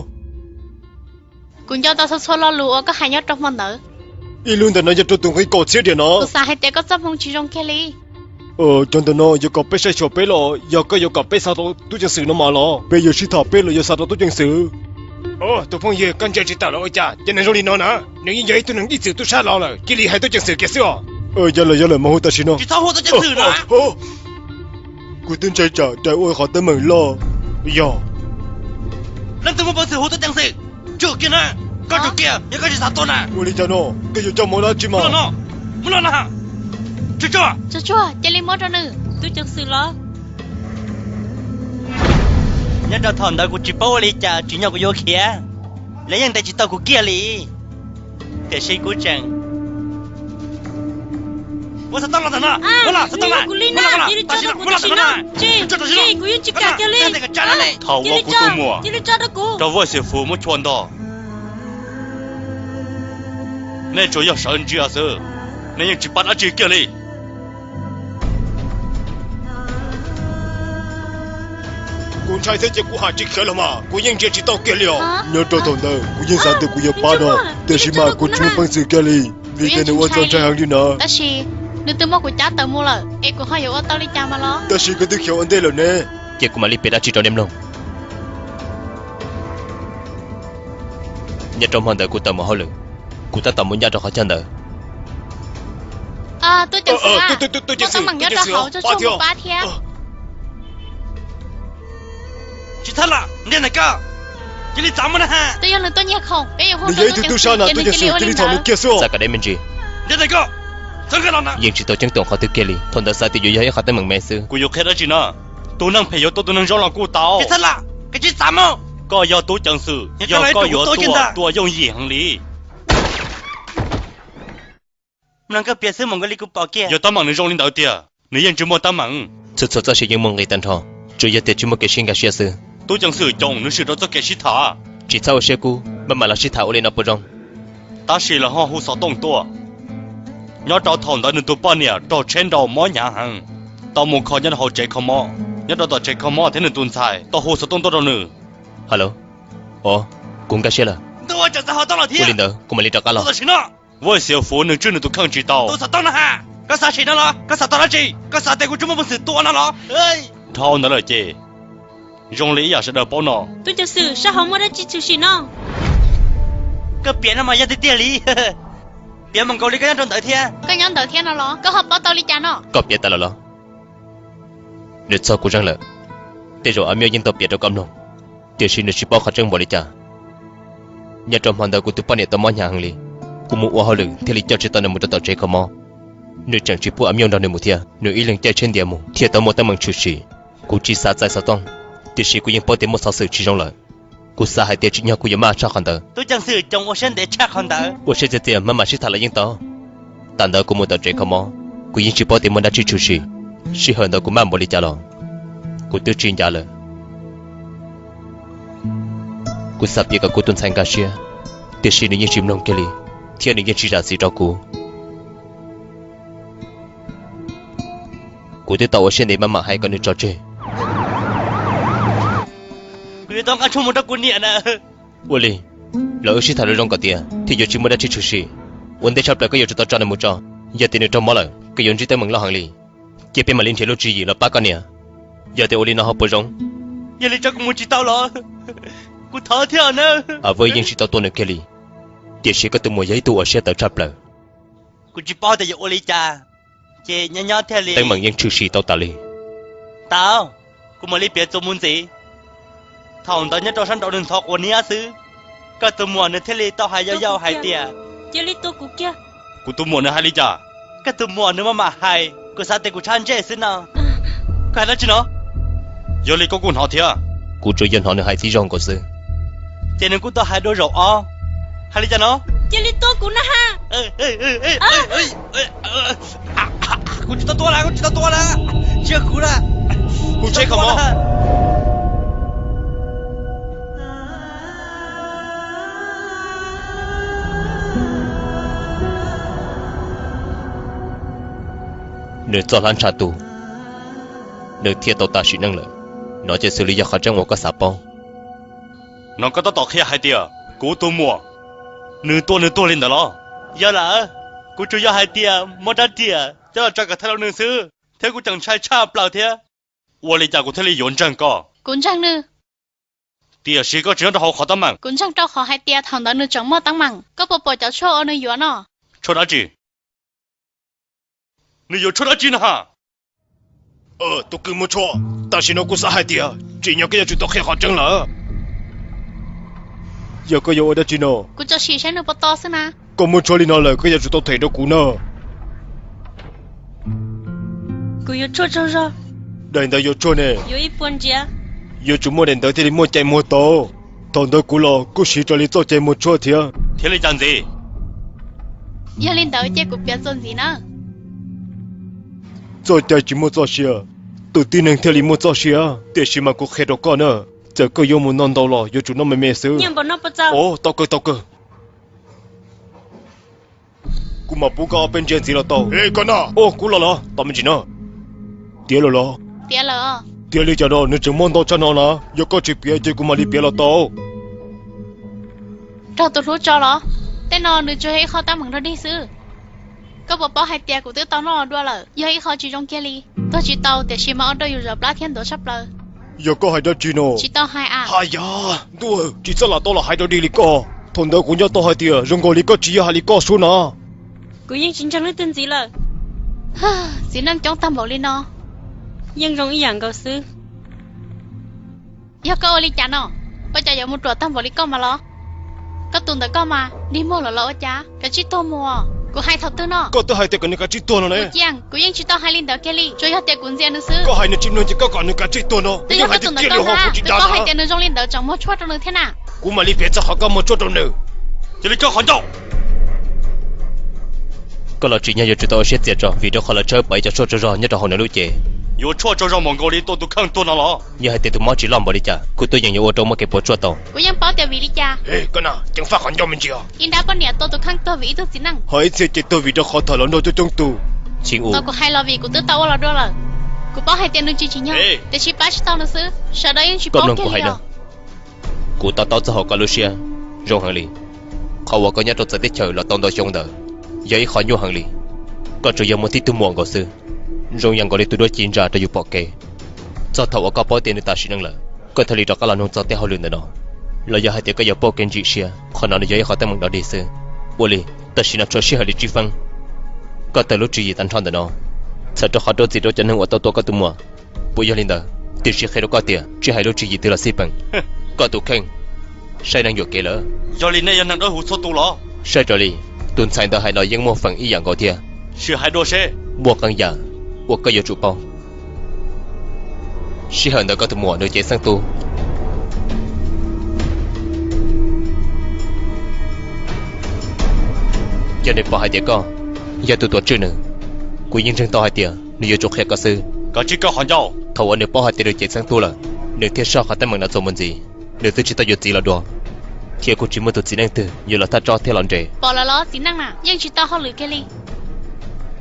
Kuv nco tau txhua txhua lo lus uas koj hais nyob rau hmo ntawd. Ib lub ntawm no yog rau tus nqi kaum txhiab diam no. Kuv xav hais tias koj txoj hmoo tsis zoo kiag li. Cov ntawm no yuav kom peb saib xyuas peb los yog koj yuav kom peb xa rau tub ceev xwm no mas los? Peb yuav sib tham peb los yuav xa rau tub ceev xwm? Tus phooj ywg, koj ntsia tsis tawm los ua cas? Cov neeg zoo li no na, nws yeej yog ib tug neeg ib txwm tub sab los lawm, cia li hais tub ceev xwm kiag xwb os. Yog lawm, yog lawm, mas hu tam sim no. Tsis txhob hu tub ceev xwm na. Kuv twb ntshai tsam rais ua qhov teeb meem loj. Yog leej twg muaj peev xwm hu tub ceev xwm? Tsum kiag na, koj tsum kiag, yog koj tsis xav tuag na. Ua li cas no, koj yuav coj mus dab tsi mas? Mus los na. Tsuag tsuag, cia li muab rau nws. Tub ceev xwm los? Nyob rau thaum ntawd kuv tsis paub ua li cas, tsim nyog kuv yuav khiav, lawv yeej ntes tsis tau kuv kiag li. Tiam sis kuv tseem ua xov tooj los ntawm no, ua los xov tooj na, ua los, tam sim no ua los ntawm no na. Kuv yeej tsis kam kiag li. Thaum uas kuv tus muam raug vaj xeem fuv muab chua ntog, nej tsuas yog sawv ntsia xwb, nej yeej tsis pab dab tsi kiag li. Kuv ntshai thiab ces kuv hais tsis khiav los mas kuv yeej ntsia tsis tau kiag li os. Nyob rau thaum ntawd kuv yeej xav tias kuv yuav pab no, tiam sis mas kuv tsis muaj peev xwm kiag li, vim tias nws ua txaus ntshai heev li na. Tab sis nws twb muab kuv cab tawm mus lawm es kuv ho yuav ua tau li cas mas los? Tab sis koj twb khiav ua ntej lawm ne. Ces kuv mam li piav dab tsi rau nej mloog. Nyob rau hmo ntawd kuv tawm mus hauj lwm, kuv tab tom mus ncaj rau qhov chaw ntawd. Tub ceev xwm, muaj teeb meem nyob rau hauv, tsuag tsuag mus pab thiab. Tsis txhob lam ntiag ntawm koj, cia li txav mus na. Twb yog nws tuaj nyiag khoom, peb yuav hu rau tub ceev xwm ces nws cia li ua li ntawd. Txav kom deb me ntsis. Ntiag ntawm koj, yeej tsis tau ceeb toom qhov twg kiag li, thaum ntawd xav tias yuav yog ib qhov teeb meem me xwb. Kuv yuav qhia dab tsi no? Tus neeg phem yuav tua tus neeg zoo los kuj tau. Koj yog tub ceev xwm, yog koj yuav tua, tua yooj yim heev li. Mloog koj piav xwb mus nkaus li kuv pom kiag. Yog teeb meem nws zoo li ntawd tiag, nws yeej tsis muaj teeb meem. Txhua txhua txoj sia yeej muaj nqis tag nrho, tsuas yog tias tsis muaj kev sib nkag siab xwb. Tub ceev xwm Coom nws swm rau txoj kev sib tham. Tsis txhob ua siab kub, maj mam los sib tham ua li no puas zoo? Tab sis lawv ho hu xov tooj tuaj. Nyob rau thaum ntawd nws tus poj niam raug tsheb nrau mob hnyav heev, tau mus kho nyob rau hauv tsev kho mob. Nyob rau tom tsev kho mob thiab nws tus ntxhais tau hu xov tooj tuaj rau nws. Hello. Os, kuv nkag siab lawm. Ua li ntawd kuv mam li rov qab los. Vaj xeem fuv nws tswj nws tus kheej tsis tau. Tus xov tooj no ha, koj xav sim no los? Koj xav tau dab tsi? Koj xav tias kuv tsis muaj peev xwm tua no los? Dhau ntawd lawm ces zoo li ib yam sawv daws paub no. Tub ceev xwm, sab hauv muaj dab tsi tshwm sim no? Koj piav no mas yog tiag tiag li. Piav mus nkaus li koj nyob rau ntawd thiab. Koj nyob ntawd thiab no los? Koj ho paub tau li cas no? Koj piav tas lawm los? Nws txog kuv zeej lawm. Tej zaum Amios yeej tau piav rau koj mloog, tiam sis nws tsis paub qhov tseeb npaum li cas. Nyob rau hmo ntawd kuv tus poj niam tau mob hnyav heev li, kuv mus ua hauj lwm thiaj li coj tsis tau nws mus rau tom tsev kho mob. Nws tseem tsis pub Amios nrog nws mus thiab, nws ib leeg caij tsheb ntiav mus thiaj tau muaj teeb meem tshwm sim. Kuv tsis xav txais xov tooj, tiam sis kuv yeej paub tias muaj xov xwm tsis zoo lawm. Kuv xav hais tias tsim nyog kuv yuav maj tshaj qhov ntawd. Tub ceev xwm Coom ua siab ntev tshaj qhov ntawd. Ua siab txias txias, maj mam sib tham los yeej tau. Tam ntawd kuv mus tom tsev kho mob, kuv yeej tsis paub tias muaj dab tsi tshwm sim. Sij hawm ntawd kuv maj npaum li cas los kuv twb tsis ncav lawm. Kuv xav piav kom kuv tus ntxhais nkag siab, tiam sis nws yeej tsis mloog kiag li, thiab nws yeej tsis zam txim rau kuv. Kuv twb tau ua siab ntev maj mam hais kom nws tso tseg. Kuv yuav tau nqa tshuaj mus rau kuv niam na. Ua li, los wb sib tham zoo zoo kom tiav thiaj yuav tsis muaj dab tsi tshwm sim. Ua ntej tshaj plaws koj yuav tsum tau tso nws mus tso. Yog tias nws raug mob lawm, koj yuav ntsib teeb meem loj heev li. Cia peb mam li nrhiav lub tswv yim los pab koj niam. Yog tias ua li no ho puas zoo? Yog li tso kuv mus tsis tau los? Kuv thov thiab na. Av yeej tsis tau tua nws kiag li, tiam sis koj tus muam yog ib tug uas siab tawv tshaj plaws. Kuv tsis paub tias yuav ua li cas, ces nyob nyob thiaj li. Teeb meem yeej tshwm sim tau tas li. Tau, kuv mam li piav txuas mus ntxiv. Thaum ntawd nyob rau sab nraud nws ntxhov quav niab xwb, koj tus muam nws thiaj li tau hais yau yau hais tias, cia li tua kuv kiag. Kuv tus muam nws hais li cas? Koj tus muam nws maj mam hais, kuv xav tias kuv tshab ntsej xwb no. Koj hais dab tsi no? Yog li koj kuj hnov thiab. Kuv tsuas yog hnov nws hais tib zoo nkaus xwb. Ces nws kuj tau hais dua zaum ob. Hais li cas no? Cia li tua kuv na ha. Kuv tsis tau tua lawm, kuv tsis tau tua lawm. Tsis yog kuv lawm. Kuv tsis tau tua lawm. Nws txoj hlab ntsha tus, nws thiaj tau tas sim neej lawm. No ces xws li yog qhov tseeb uas koj xav paub. No koj tab tom qhia hais tias kuv tus muam nws tua nws tuag li ntawd los? Yog lawm. Kuv tsuas yog hais tias muab rab riam coj los tso kom thawj hluas nws xwb, thiab kuv tseem ntshai tshaj plaws thiab. Ua li cas kuv thiaj li yuav ntseeg koj? Kuv ntseeg nws. Tiam sis koj tsis nyob rau hauv qhov teeb meem. Kuv ntseeg rau qhov hais tias thaum ntawd nws tseem muaj teeb meem. Koj puas pom cov tshuaj uas nws yuav no? Tshuaj dab tsi? Nws yuav tshuaj dab tsi no ha? Tus kwv muab tshuaj, tam sim no kuv xav hais tias tsim nyog koj yuav tsum tau qhia qhov tseeb lawm. Yog koj yuav ua dab tsi no? Kuv tsuas sim saib nws puas to xwb na. Koj muab tshuaj li no lawm koj yuav tsum tau them rau kuv na. Kuv yuav tshuaj tsaug zog. Daim ntawv yuav tshuaj ne? Yuav ib puas ntsiav. Yuav tsum muaj daim ntawv thiaj li muaj cai muag tau. Thaum ntawd kuv los kuj siv raws li txoj cai muag tshuaj thiab. Thiab li cas ntxiv? Yog li ntawd ces kuv piav txuas ntxiv na. Txoj cai tsis muaj txoj sia, tus tib neeg thiaj li muaj txoj sia. Tiam sis mas kuv qhia rau koj na, txawm koj yuav mus noj ntau los yuav tsum noj me me xwb. Tau kawg, tau kawg. Kuv mam pub koj ob peb ntsiav ntxiv los tau. Koj no, kuv los los, tau me ntsis no. Tiav lawm los? Tiav li cas no, nws tseem muaj ntau tshaj no na. Yog koj tsis piav ces kuv mam li piav los tau. Raug tus hlub tso los? Tej no nws tsuas yog ib qho teeb meem dog dig xwb. Koj puas paub hais tias kuv twb tau noj los dua lawm, yog ib qho tsis zoo kiag li. Tuag tsis tau tiam sis mas ua rau yus zov plab thiab ntuav tshaj plaws. Yog koj hais dab tsi no? Tsis tau hais a. Haya, ntuj, tsis txhob lam tau los hais dog dig li koj. Thaum ntawd kuv nco tau hais tias zoo nkaus li koj tsis yog hais li koj xwb na. Kuv yeej tsis ntseeg leej twg ntxiv lawm. Txiv neej coob tag npaum li no. Yeej zoo ib yam nkaus xwb. Yog koj ua li cas no? Ua cas yuav mus ruam tag npaum li koj mas los? Koj tus ntawm koj mas dig muag lawm los ua cas? Kav tsij tuag mus. Kuv hais thaum twg no? Koj twb hais tias kom nws kav tsij tuag no ne. Kuv yeej tsis tau hais li ntawd kiag li, tsuas yog tias kuv ntxias nws xwb. Koj hais nws tsis mloog ces koj kom nws kav tsij tuag no. Twb yog koj tus ntawm koj ntag, twb paub hais tias nws zoo li ntawd tseem muag tshuaj rau nws thiab na. Kuv mam li piav txog qhov koj muag tshuaj rau nws. Cia li coj qhov ncauj. Koj los tsim nyog yuav tsum tau ua siab txias tso vim rau qhov lawv tshawb pom ib co tshuaj tsaug zog nyob rau hauv nws lub cev. Yuav tshuaj tsaug zog mus nkaus li tua tus kheej tuag no los? Yog hais tias tus mob tsis loj npaum li cas, kuv twb yeej yuav ua rau muaj kev puas tsuaj tau. Kuv yeej paub tias vim li cas. Koj na, ceev faj qhov ncauj me ntsis. Ib nrab poj niam tua tus kheej tuag vim ib tug txiv neej. Ho ib txhia ces tuag vim rau qhov tham hluas nraug coob coob tus. Tsis ua, tau kuv hais los vim kuv twb tau ua los dua lawm. Kuv paub hais tias nws tsis tsim nyog, tiam sis pab tsis tau nws xwb, sawv daws yeej tsis paub kiag li os. Kuv to taub txog hauv koj lub siab zoo heev li. Qhov uas koj nyob rau txawv teb chaws los tau ntau xyoo ntawd yog ib qho nyuaj heev li. Koj tsuas yog muaj tib tug muam nkaus xwb, zoo yam nkaus li tus duab ci ntsa rau yus pom kev. Txog thaum uas koj paub tias nws tas sim neej lawm, koj thiaj li rov qab los nug txog tej hauj lwm ntawm no. Los yog hais tias koj yuav pauj kev ntsim siab, qhov no nws yog ib qho teeb meem dog dig xwb. Ua li, tam sim no tshuav sij hawm li tsib feeb. Koj tawm lub tswv yim tag nrho ntawm no, txhawm rau qhov dua txim rau cov neeg uas tau tua koj tus muam. Puas yog li ntawd? Tiam sis qhia rau koj tias tsis hais lub tswv yim twg los xij peem. Koj tus kheej, saib neeg yuam kev lawm. Yog li nej yog neeg dawb huv txhua tus los? Saib raws li tus ntxhais ntawd hais los yeej muaj feem ib yam nkaus thiab. Sim hais dua seb. Muaj qee yam uas koj yuav tsum paub. Sij hawm ntawd koj tus muam nws cev xeeb tub. Yog nws pom hais tias koj yog tus tuam tswj nws, kuv yeej ntseeg tau hais tias nws yuav tsum qhia koj xwb. Kav tsij coj qhov ncauj. Thaum uas nws paub hais tias nws cev xeeb tub lawm, nws thiaj soj qhov teeb meem no txuas mus ntxiv. Nws twb tsis tau yuav txiv los dua, thiab kuj tsis muaj tus txiv neej twg yuav los thaj tsoj thiab los nres. Pom lawm los txiv neej na, yeej tsis tau hauj lwm kiag li.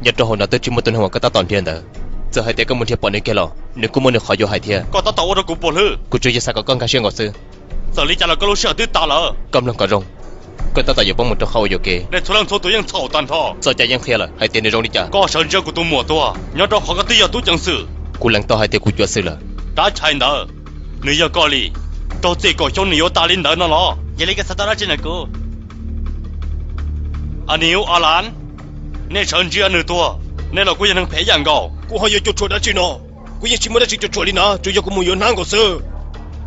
Nyob rau hauv no twb tsis muaj tus neeg uas koj tab tom nrhiav ntawd. Txawm hais tias koj mus nrhiav pom nws kiag los nws kuj muaj nws qhov yuav hais thiab. Koj tab tom ua rau kuv puas hlwb? Kuv tsuas yog xav kom koj nkag siab nkaus xwb. Txawm li cas los koj lub sij hawm twb tas lawm. Koj mloog kom zoo, koj tab tom yuav poob mus rau qhov uas yuam kev. Nej txhua leej txhua tus yeej txhaum tag nrho. Txoj cai yeej qhia lawm hais tias nws zoo li cas. Koj sawv ntsia kuv tus muam tuag nyob rau qhov koj twb yog tub ceev xwm. Kuv lees tau hais tias kuv cuav xwm lawm. Rab chais ntawd, nws yog koj li. Raug txim kaum xyoo nws yuav tas li ntawd no los? Yog li koj xav tau dab tsi ntawm kuv? Aniv Alan, nej sawv ntsia nws tuag, nej los kuj yog neeg phem ib yam nkaus. Kuv ho yuav cuam tshuam dab tsi no? Kuv yeej tsis muaj dab tsi cuam tshuam li na, tsuas yog kuv mus yuav hnab nkaus xwb.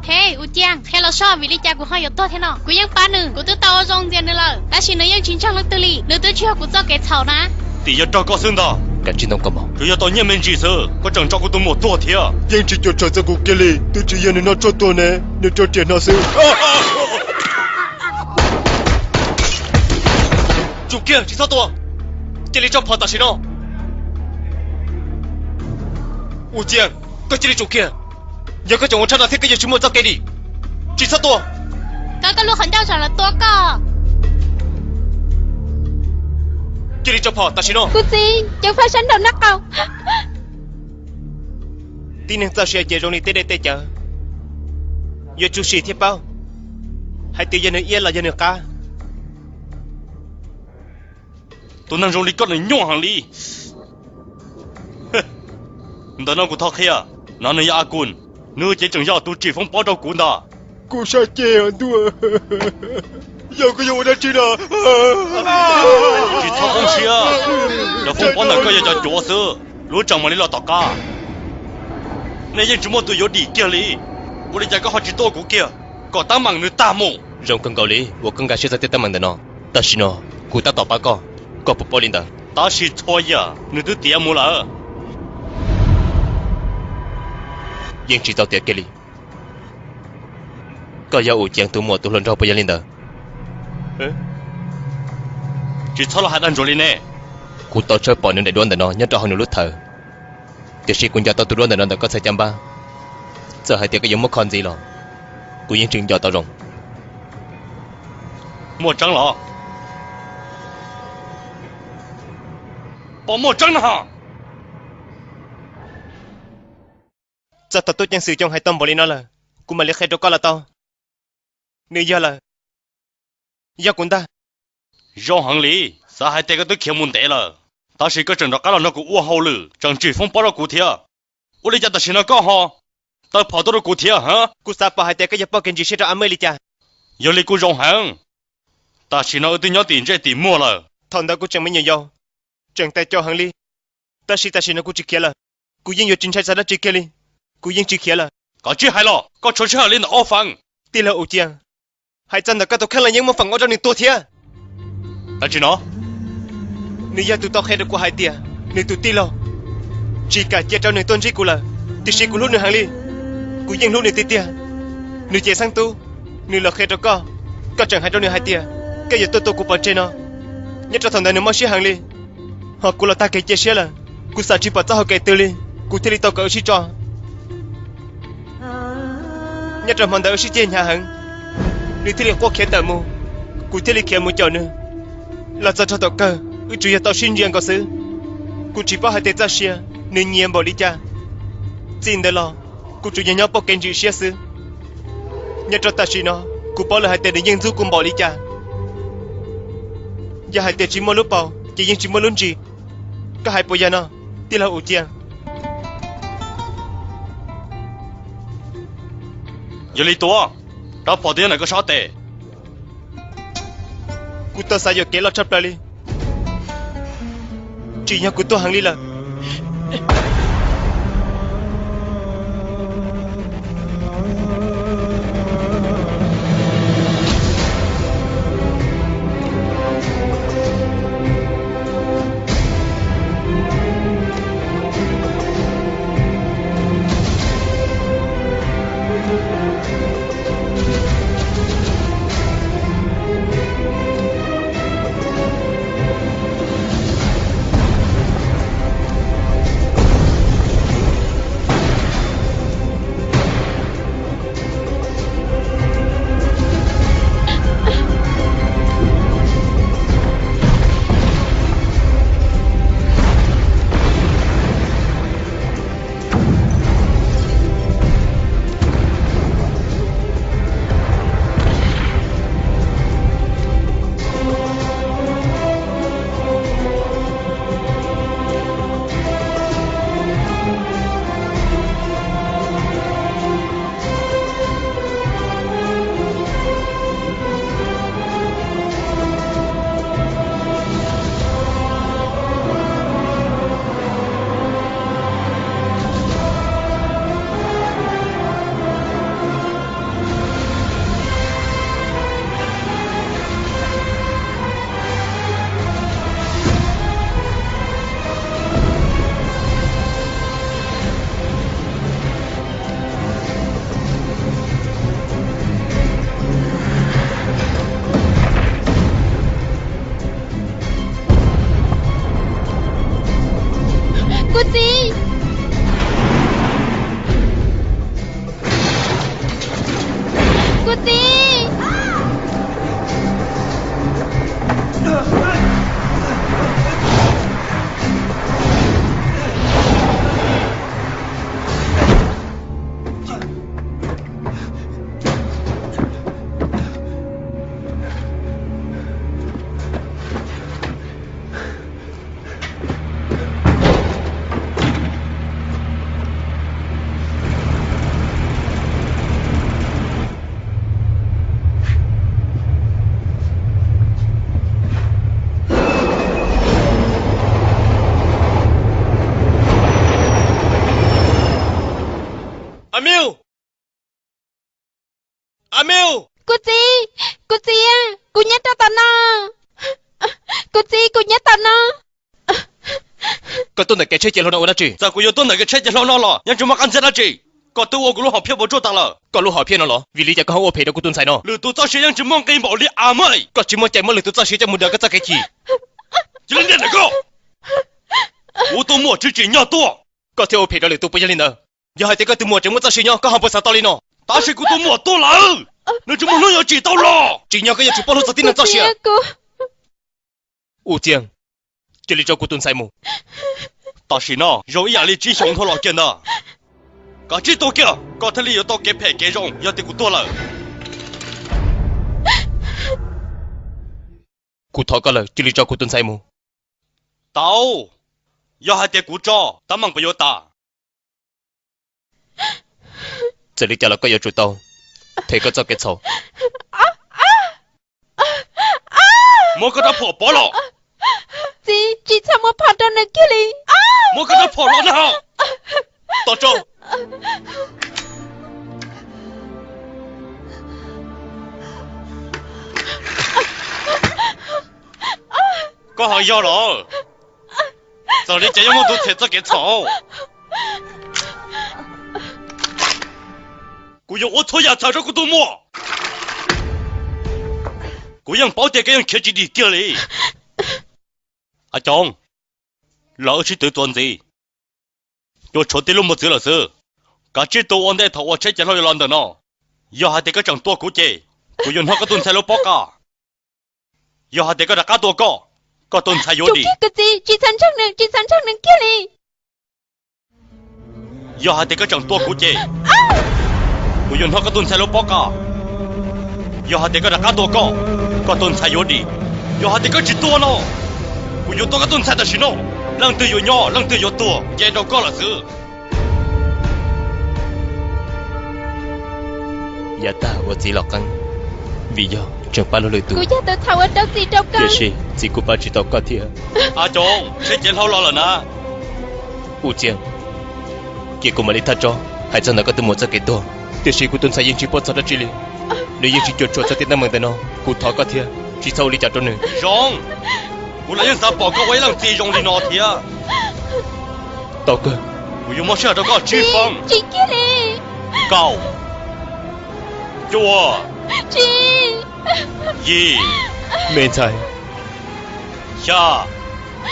He, U Ciaj, qhia los soj vim li cas kuv ho yuav tuag thiab no? Kuv yeej pab nws, kuv twb tau ua zoo ntxias nws lawm, tab sis nws yeej tsis ntseeg leej twg li, nws twb tsis yog kuv txoj kev txhaum na. Tim yog raug koj xwb ntag. Kav tsij ntoo koj mog. Tsuas yog tau nyiaj me ntsis xwb, koj tseem tso kuv tus muam tuag thiab. Yeej tsis cuam tshuam txog kuv kiag li, twb tsis yog nws noj tshuaj tuag ne, nws raug riam hno xwb. Tsum kiag, tsis txhob tua. Cia li tso phom tam sim no. U Ciaj, koj cia li tsum kiag. Yog koj tseem ua tshaj no thiab koj yuav tsis muaj txoj kev dim. Tsis txhob tua. Koj, koj lub qhov ncauj tsam lawv tua koj. Cia li tso phom tam sim no. Kuv txiv, ceev faj sab nraum nab qaum. Tib neeg txoj sia ces zoo li tej dej tej cawv, yuav tsum sim thiaj paub hais tias yog nws iab los yog nws qab. Tus neeg zoo li koj nws nyuaj heev li. Ntawm no kuv thov qhia, no nws yog A Kun, nws ces tseem yog tus tsim foob pob rau kuv ntag. Kuv sab ceg os ntuj, yog kuv yuav ua dab tsi no? Tsis txhob poob siab, cov foob pob ntawm koj yog cov cuav xwb, lub tseem mam li los tom qab. Nej yeej tsis muaj tus yuav dim kiag li, ua li cas koj ho tsis tua kuv kiag kom teeb meem nws tag mus? Zoo kawg nkaus li uas koj nkag siab txog tej teeb meem ntawm no. Tam sim no kuv tab tom pab koj, koj puas paub li ntawd? Tab sis txhua yam nws twb tiav mus lawm. Yeej tsis tau tiav kiag li. Koj yog U Ceev tus muam tus hluas nraug puas yog li ntawd? Tsis txhob los hais dag ntsuav li ne. Kuv tau tshawb pom nws daim duab ntawm no nyob rau hauv nws lub thawv, tiam sis kuv ncaws tau tus duab ntawm no ntawm koj txhais caj npab. Txawm hais tias koj yuav muab kho ntxiv los, kuv yeej tseem nco tau zoo. Muaj tseeb los? Puas muaj tseeb no? Txog thaum tub ceev xwm Coo hais tau npaum li no lawm, kuv mam li qhia rau koj los tau. Nws yog lawm, yog kuv ntag. Zoo heev li, xav hais tias koj twb khiav mus ntev lawm, tab sis koj tseem rov qab los nrog kuv ua hauj lwm, tseem tsim foob pob rau kuv thiab. Ua li cas tam sim no koj ho tawg phom tuaj rau kuv thiab hab? Kuv xav pom hais tias koj yog poj kev ntsis siab rau A Mej li cas. Yog li kuj zoo heev, tam sim no wb twb nyob tim ntsej tim muag lawm. Thaum ntawd kuv tseem me nyuam yaus, tseem tais caus heev li, tab sis tam sim no kuv tsis khiav lawm. Kuv yeej yuav tsis ntshai tsam dab tsi kiag li, kuv yeej tsis khiav lawm. Koj tsis hais los, koj tshuav sij hawm li ntawm ob feem. Tij laug U Cias, hais txog ntawm koj tus kheej los yeej muaj feem ua rau nws tuag thiab. Dab tsi no? Nws yog tus tau qhia rau kuv hais tias nws tus tij laug tsis kam cia rau nws tuaj ntsib kuv lawm, tiam sis kuv hlub nws heev li, kuv yeej hlub nws tiag tiag. Nws ces xeeb tub, nws los qhia rau koj, koj tseem hais rau nws hais tias koj yuav tuaj tua kuv pov tseg no. Nyob rau thaum ntawd nws mob siab heev li, ho kuv los tag kev cia siab lawm, kuv xav tsis pom txoj hau kev twg li, kuv thiaj li tau kom wb sib tso. Nyob rau hmo ntawd wb sib ceg hnyav heev, nws thiaj li quaj khiav tawm mus, kuv thiaj li khiav mus caum nws. Los txog rau thaum kawg wb tsuas yog tau sib ntsia nkaus xwb, kuv tsis paub hais tias txoj sia nws nyias npaum li cas. Txij ntawd los kuv tsuas yog nyob poj kev ntsis siab xwb. Nyob rau tam sim no kuv paub lawm hais tias nws yeej ntxub kuv npaum li cas. Yog hais tias tsis muaj lub paus ces yeej tsis muaj lub ntsis. Koj hais puas yog no, tij laug U Cias? Yog li tua, rab phom twb nyob ntawm koj sab tes. Kuv tau xav yuam kev loj tshaj plaws li, tsim nyog kuv tuag heev li lawm. Kuv txiv! Kuv txiv! Amiv! Kuv txiv, kuv txiv, kuv nyob rau tom no. Kuv txiv, kuv nyob tom no. Koj tuaj ntawm kev tsheb ces hlau no ua dab tsi? Txawm kuv yuav tuaj ntawm kev tsheb ces hlau no los yeej tsis muaj qab ntxhiab dab tsi. Koj twb ua kuv lub hom phiaj puas tsuaj tas lawm. Koj lub hom phiaj no los? Vim li cas koj ho ua phem rau kuv tus ntxhais no? Lwm tus txoj sia yeej tsis muaj nqis npaum li a maj. Koj tsis muaj cai muab lwm tus txoj sia coj mus daws koj txoj kev chim. Cia li niaj ntawm koj. Kuv tus muam tsis tsim nyog tuaj, koj thiaj ua phem rau lwm tus puas yog li ntawd? Yog hais tias koj tus muam tseem muaj txoj sia nyob koj ho puas xav tau li no? Tab sis kuv tus muam tuaj lawm, nws tsis muaj hnub yuav tsim tau los. Tsim nyog koj yuav tsum paub hlub txog tib neeg txoj sia. Ub Txiaj, cia li tso kuv tus ntxhais mus. Tam sim no zoo ib yam li tsib xyoos dhau los kiag ntag. Kav tsij tuag kiag, koj thiaj li yuav tau kev phem kev zoo yog tias kuv tuag lawm. Kuv thov koj lawm, cia li tso kuv tus ntxhais mus. Tau, yog hais tias kuv tso, teeb meem puas yuav tas? Txawm li cas los koj yuav tsum tau them koj txoj kev txhaum. Muab koj rab phom pov los. Txiv, tsis txhob muab phom rau nws kiag li. Muab koj rab phom los na. Tos tso. Koj ho yog los? Txawm li cas yeej muaj tus them txoj kev txhaum. Kuv yuav ua txhua yam txhawm rau kuv tus muam. Kuv yeej paub tias koj yeej khiav tsis dim kiag li. A Coov, los wb sib twv tuav ntxiv. Yuav tshuav tib lub mos txwv lawm xwb. Kav tsij tua ua ntej thaum uas tsheb ces hlau yuav los ntawm no. Yog hais tias koj tseem tua kuv ces kuv yuav noj koj tus ntxhais lub pob qa. Yog hais tias koj rov qab tua koj, koj tus ntxhais yuav dim. Kuv txiv, tsis txhob ntseeg nws, tsis txhob ntseeg nws kiag li. Yog hais tias koj tseem tua kuv ces kuv yuav noj koj tus ntxhais lub pob qa. Yog hais tias koj rov qab tua koj, koj tus ntxhais yuav dim. Yog hais tias koj tsis tua no, kuv yuav tua koj tus ntxhais tam sim no. Leej twg yuav nyob leej twg yuav tuag, nce rau koj lawm xwb. Yav tag ua txiv los qeeb, vim yog tseem pab lwm tus. Kuv yog tus txhaum uas rau txim rau koj. Tiam sis txiv kuj pab tsis tau koj thiab. A Coov, tsheb ces hlau los lawm na. Ub Txiaj, cia kuv mam li thaj tsob hais txog ntawm koj tus muam txoj kev tuag. Tiam sis kuv tus ntxhais yeej tsis paub txog dab tsi li. Nws yeej tsis cuam tshuam txog tej teeb meem ntawm no. Kuv thov koj thiab, tsis txhob ua li cas rau nws. Zoo, kuv los yeej xav pom koj ua ib leej txiv zoo li no thiab. Tau kawg. Kuv yuav muab sij hawm rau koj tsib feeb. Tsis kiag li. Kaum, cuaj, yim, me ntxhais, xya,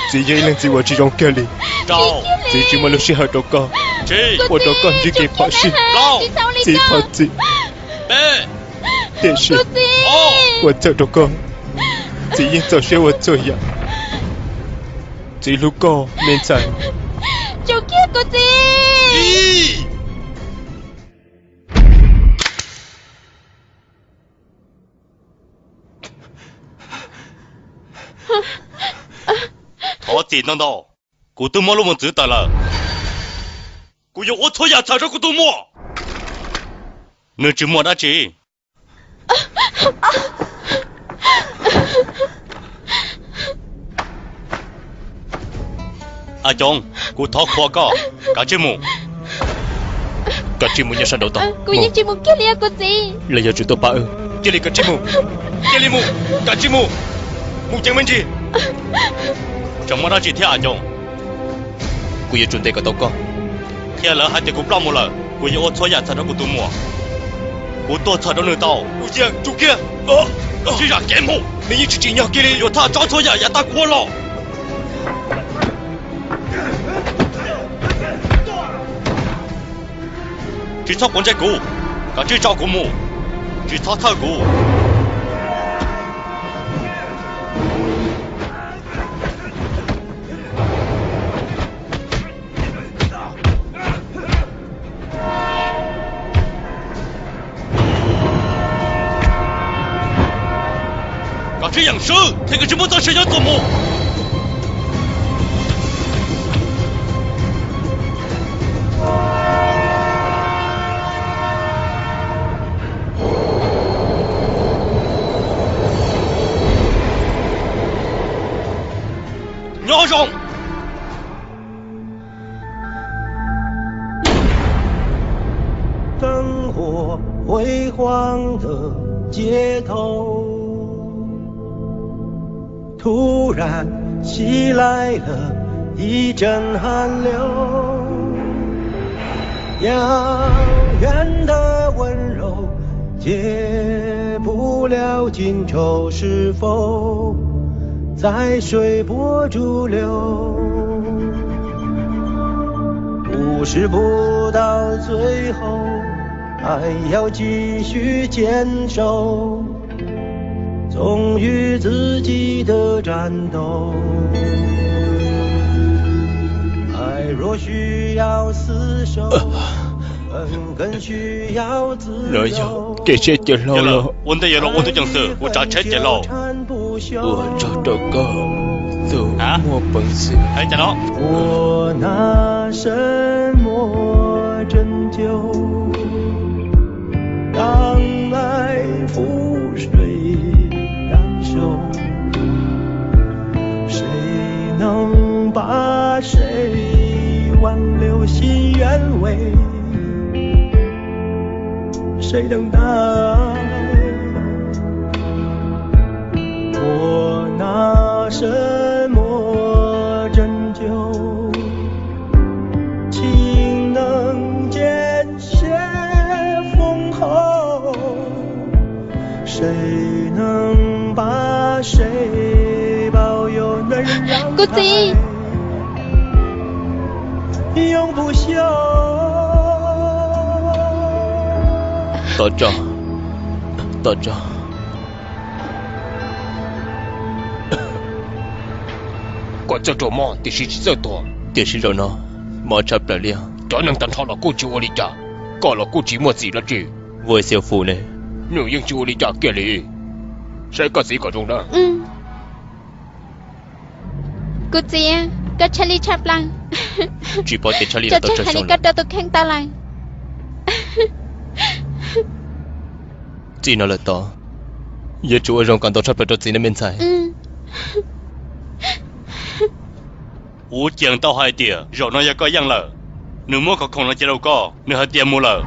txiv yog ib leej txiv uas tsis zoo kiag li. Rau, txiv tsis muaj lub sij hawm rau koj, ua rau koj ntsib kev phom sij. Txiv thov txim. Tiam sis ua txhawm rau koj, txiv yeej txaus siab ua txhua yam. Txiv hlub koj me ntxhais. Thov txim ntau ntau, kuv twb muab lub mos txwv tawm lawm. Kuv yuav ua txhua yam txhawm rau kuv tus muam. Nws tsis muaj dab tsi. A Coov, kuv thov qhuas koj, kav tsij mus. Kav tsij mus nyob sab nraud tod. Kuv yeej tsis mus kiag li os kuv txiv. Lawv yuav tsum tuaj pab wb. Cia li kav tsij mus. Cia li mus. Kav tsij mus. Mus ceev me ntsis. Tseem muaj dab tsi thiab A Coov? Kuv yuav tsum ntes kom tau koj. Qhia lawv hais tias kuv ploj mus lawm, kuv yuav ua txhua yam txhawm rau kuv tus muam. Kuv tuag txhawm rau nws tau. Ub Txiaj, tsum kiag. Sib zam kev mus. Nws yeej tsis tsim nyog kiag li, yuav thaj tsob txhua yam yav tag kuv ua los. Tsis txhob quav ntsej kuv, kav tsij tso kuv mus. Tsis txhob thawj kuv. Koj tsis yeem swb thiab koj tsis muaj txoj sia nyob txuas mus. Nyob zoo. 灰黄的街头，突然袭来了一阵寒流，遥远的温柔解不了今朝是否在随波逐流。故事不到最后，还要继续坚守，忠于自己的战斗。爱若需要厮守，恨更需要自由。 Ua ntej yuav los ua tub ceev xwm ua tsav tsheb ces los. Ua tsaug rau koj, tus muaj peev xwm. Hais cas no? 我拿什么拯救？当爱覆水难收，谁能把谁挽留？心愿为谁等待？我拿什么拯救？情能见 些风后，谁能把谁抱有？能让 Kuv txiv, 永不朽。 Tos tso, tos tso. Koj txawj raug mob tiam sis tsis txawj tuag. Tiam sis zaum no mob tshaj plaws li. Cov neeg tag nrho los kuj tsis ua li cas, koj los kuj tsis muaj txim dab tsi. Vaj Xiab Fus ne, nws yeej tsis ua li cas kiag li. Saib koj txiv kom zoo na. Kuv txiv, koj tshaj lij tshaj plaws. Tsis paub tias tshaj lij los tau tsawg xyoo li koj rau tus kheej tau lawm. Txij no lawm tod, yuav tsum ua zoo kom ntau tshaj plaws rau txiv nej me ntxhais. Kuv ceev tau hais tias zaum no yog koj yeej lawm. Nws muab khov khoom no cia rau koj, nws hais tias mus lawm.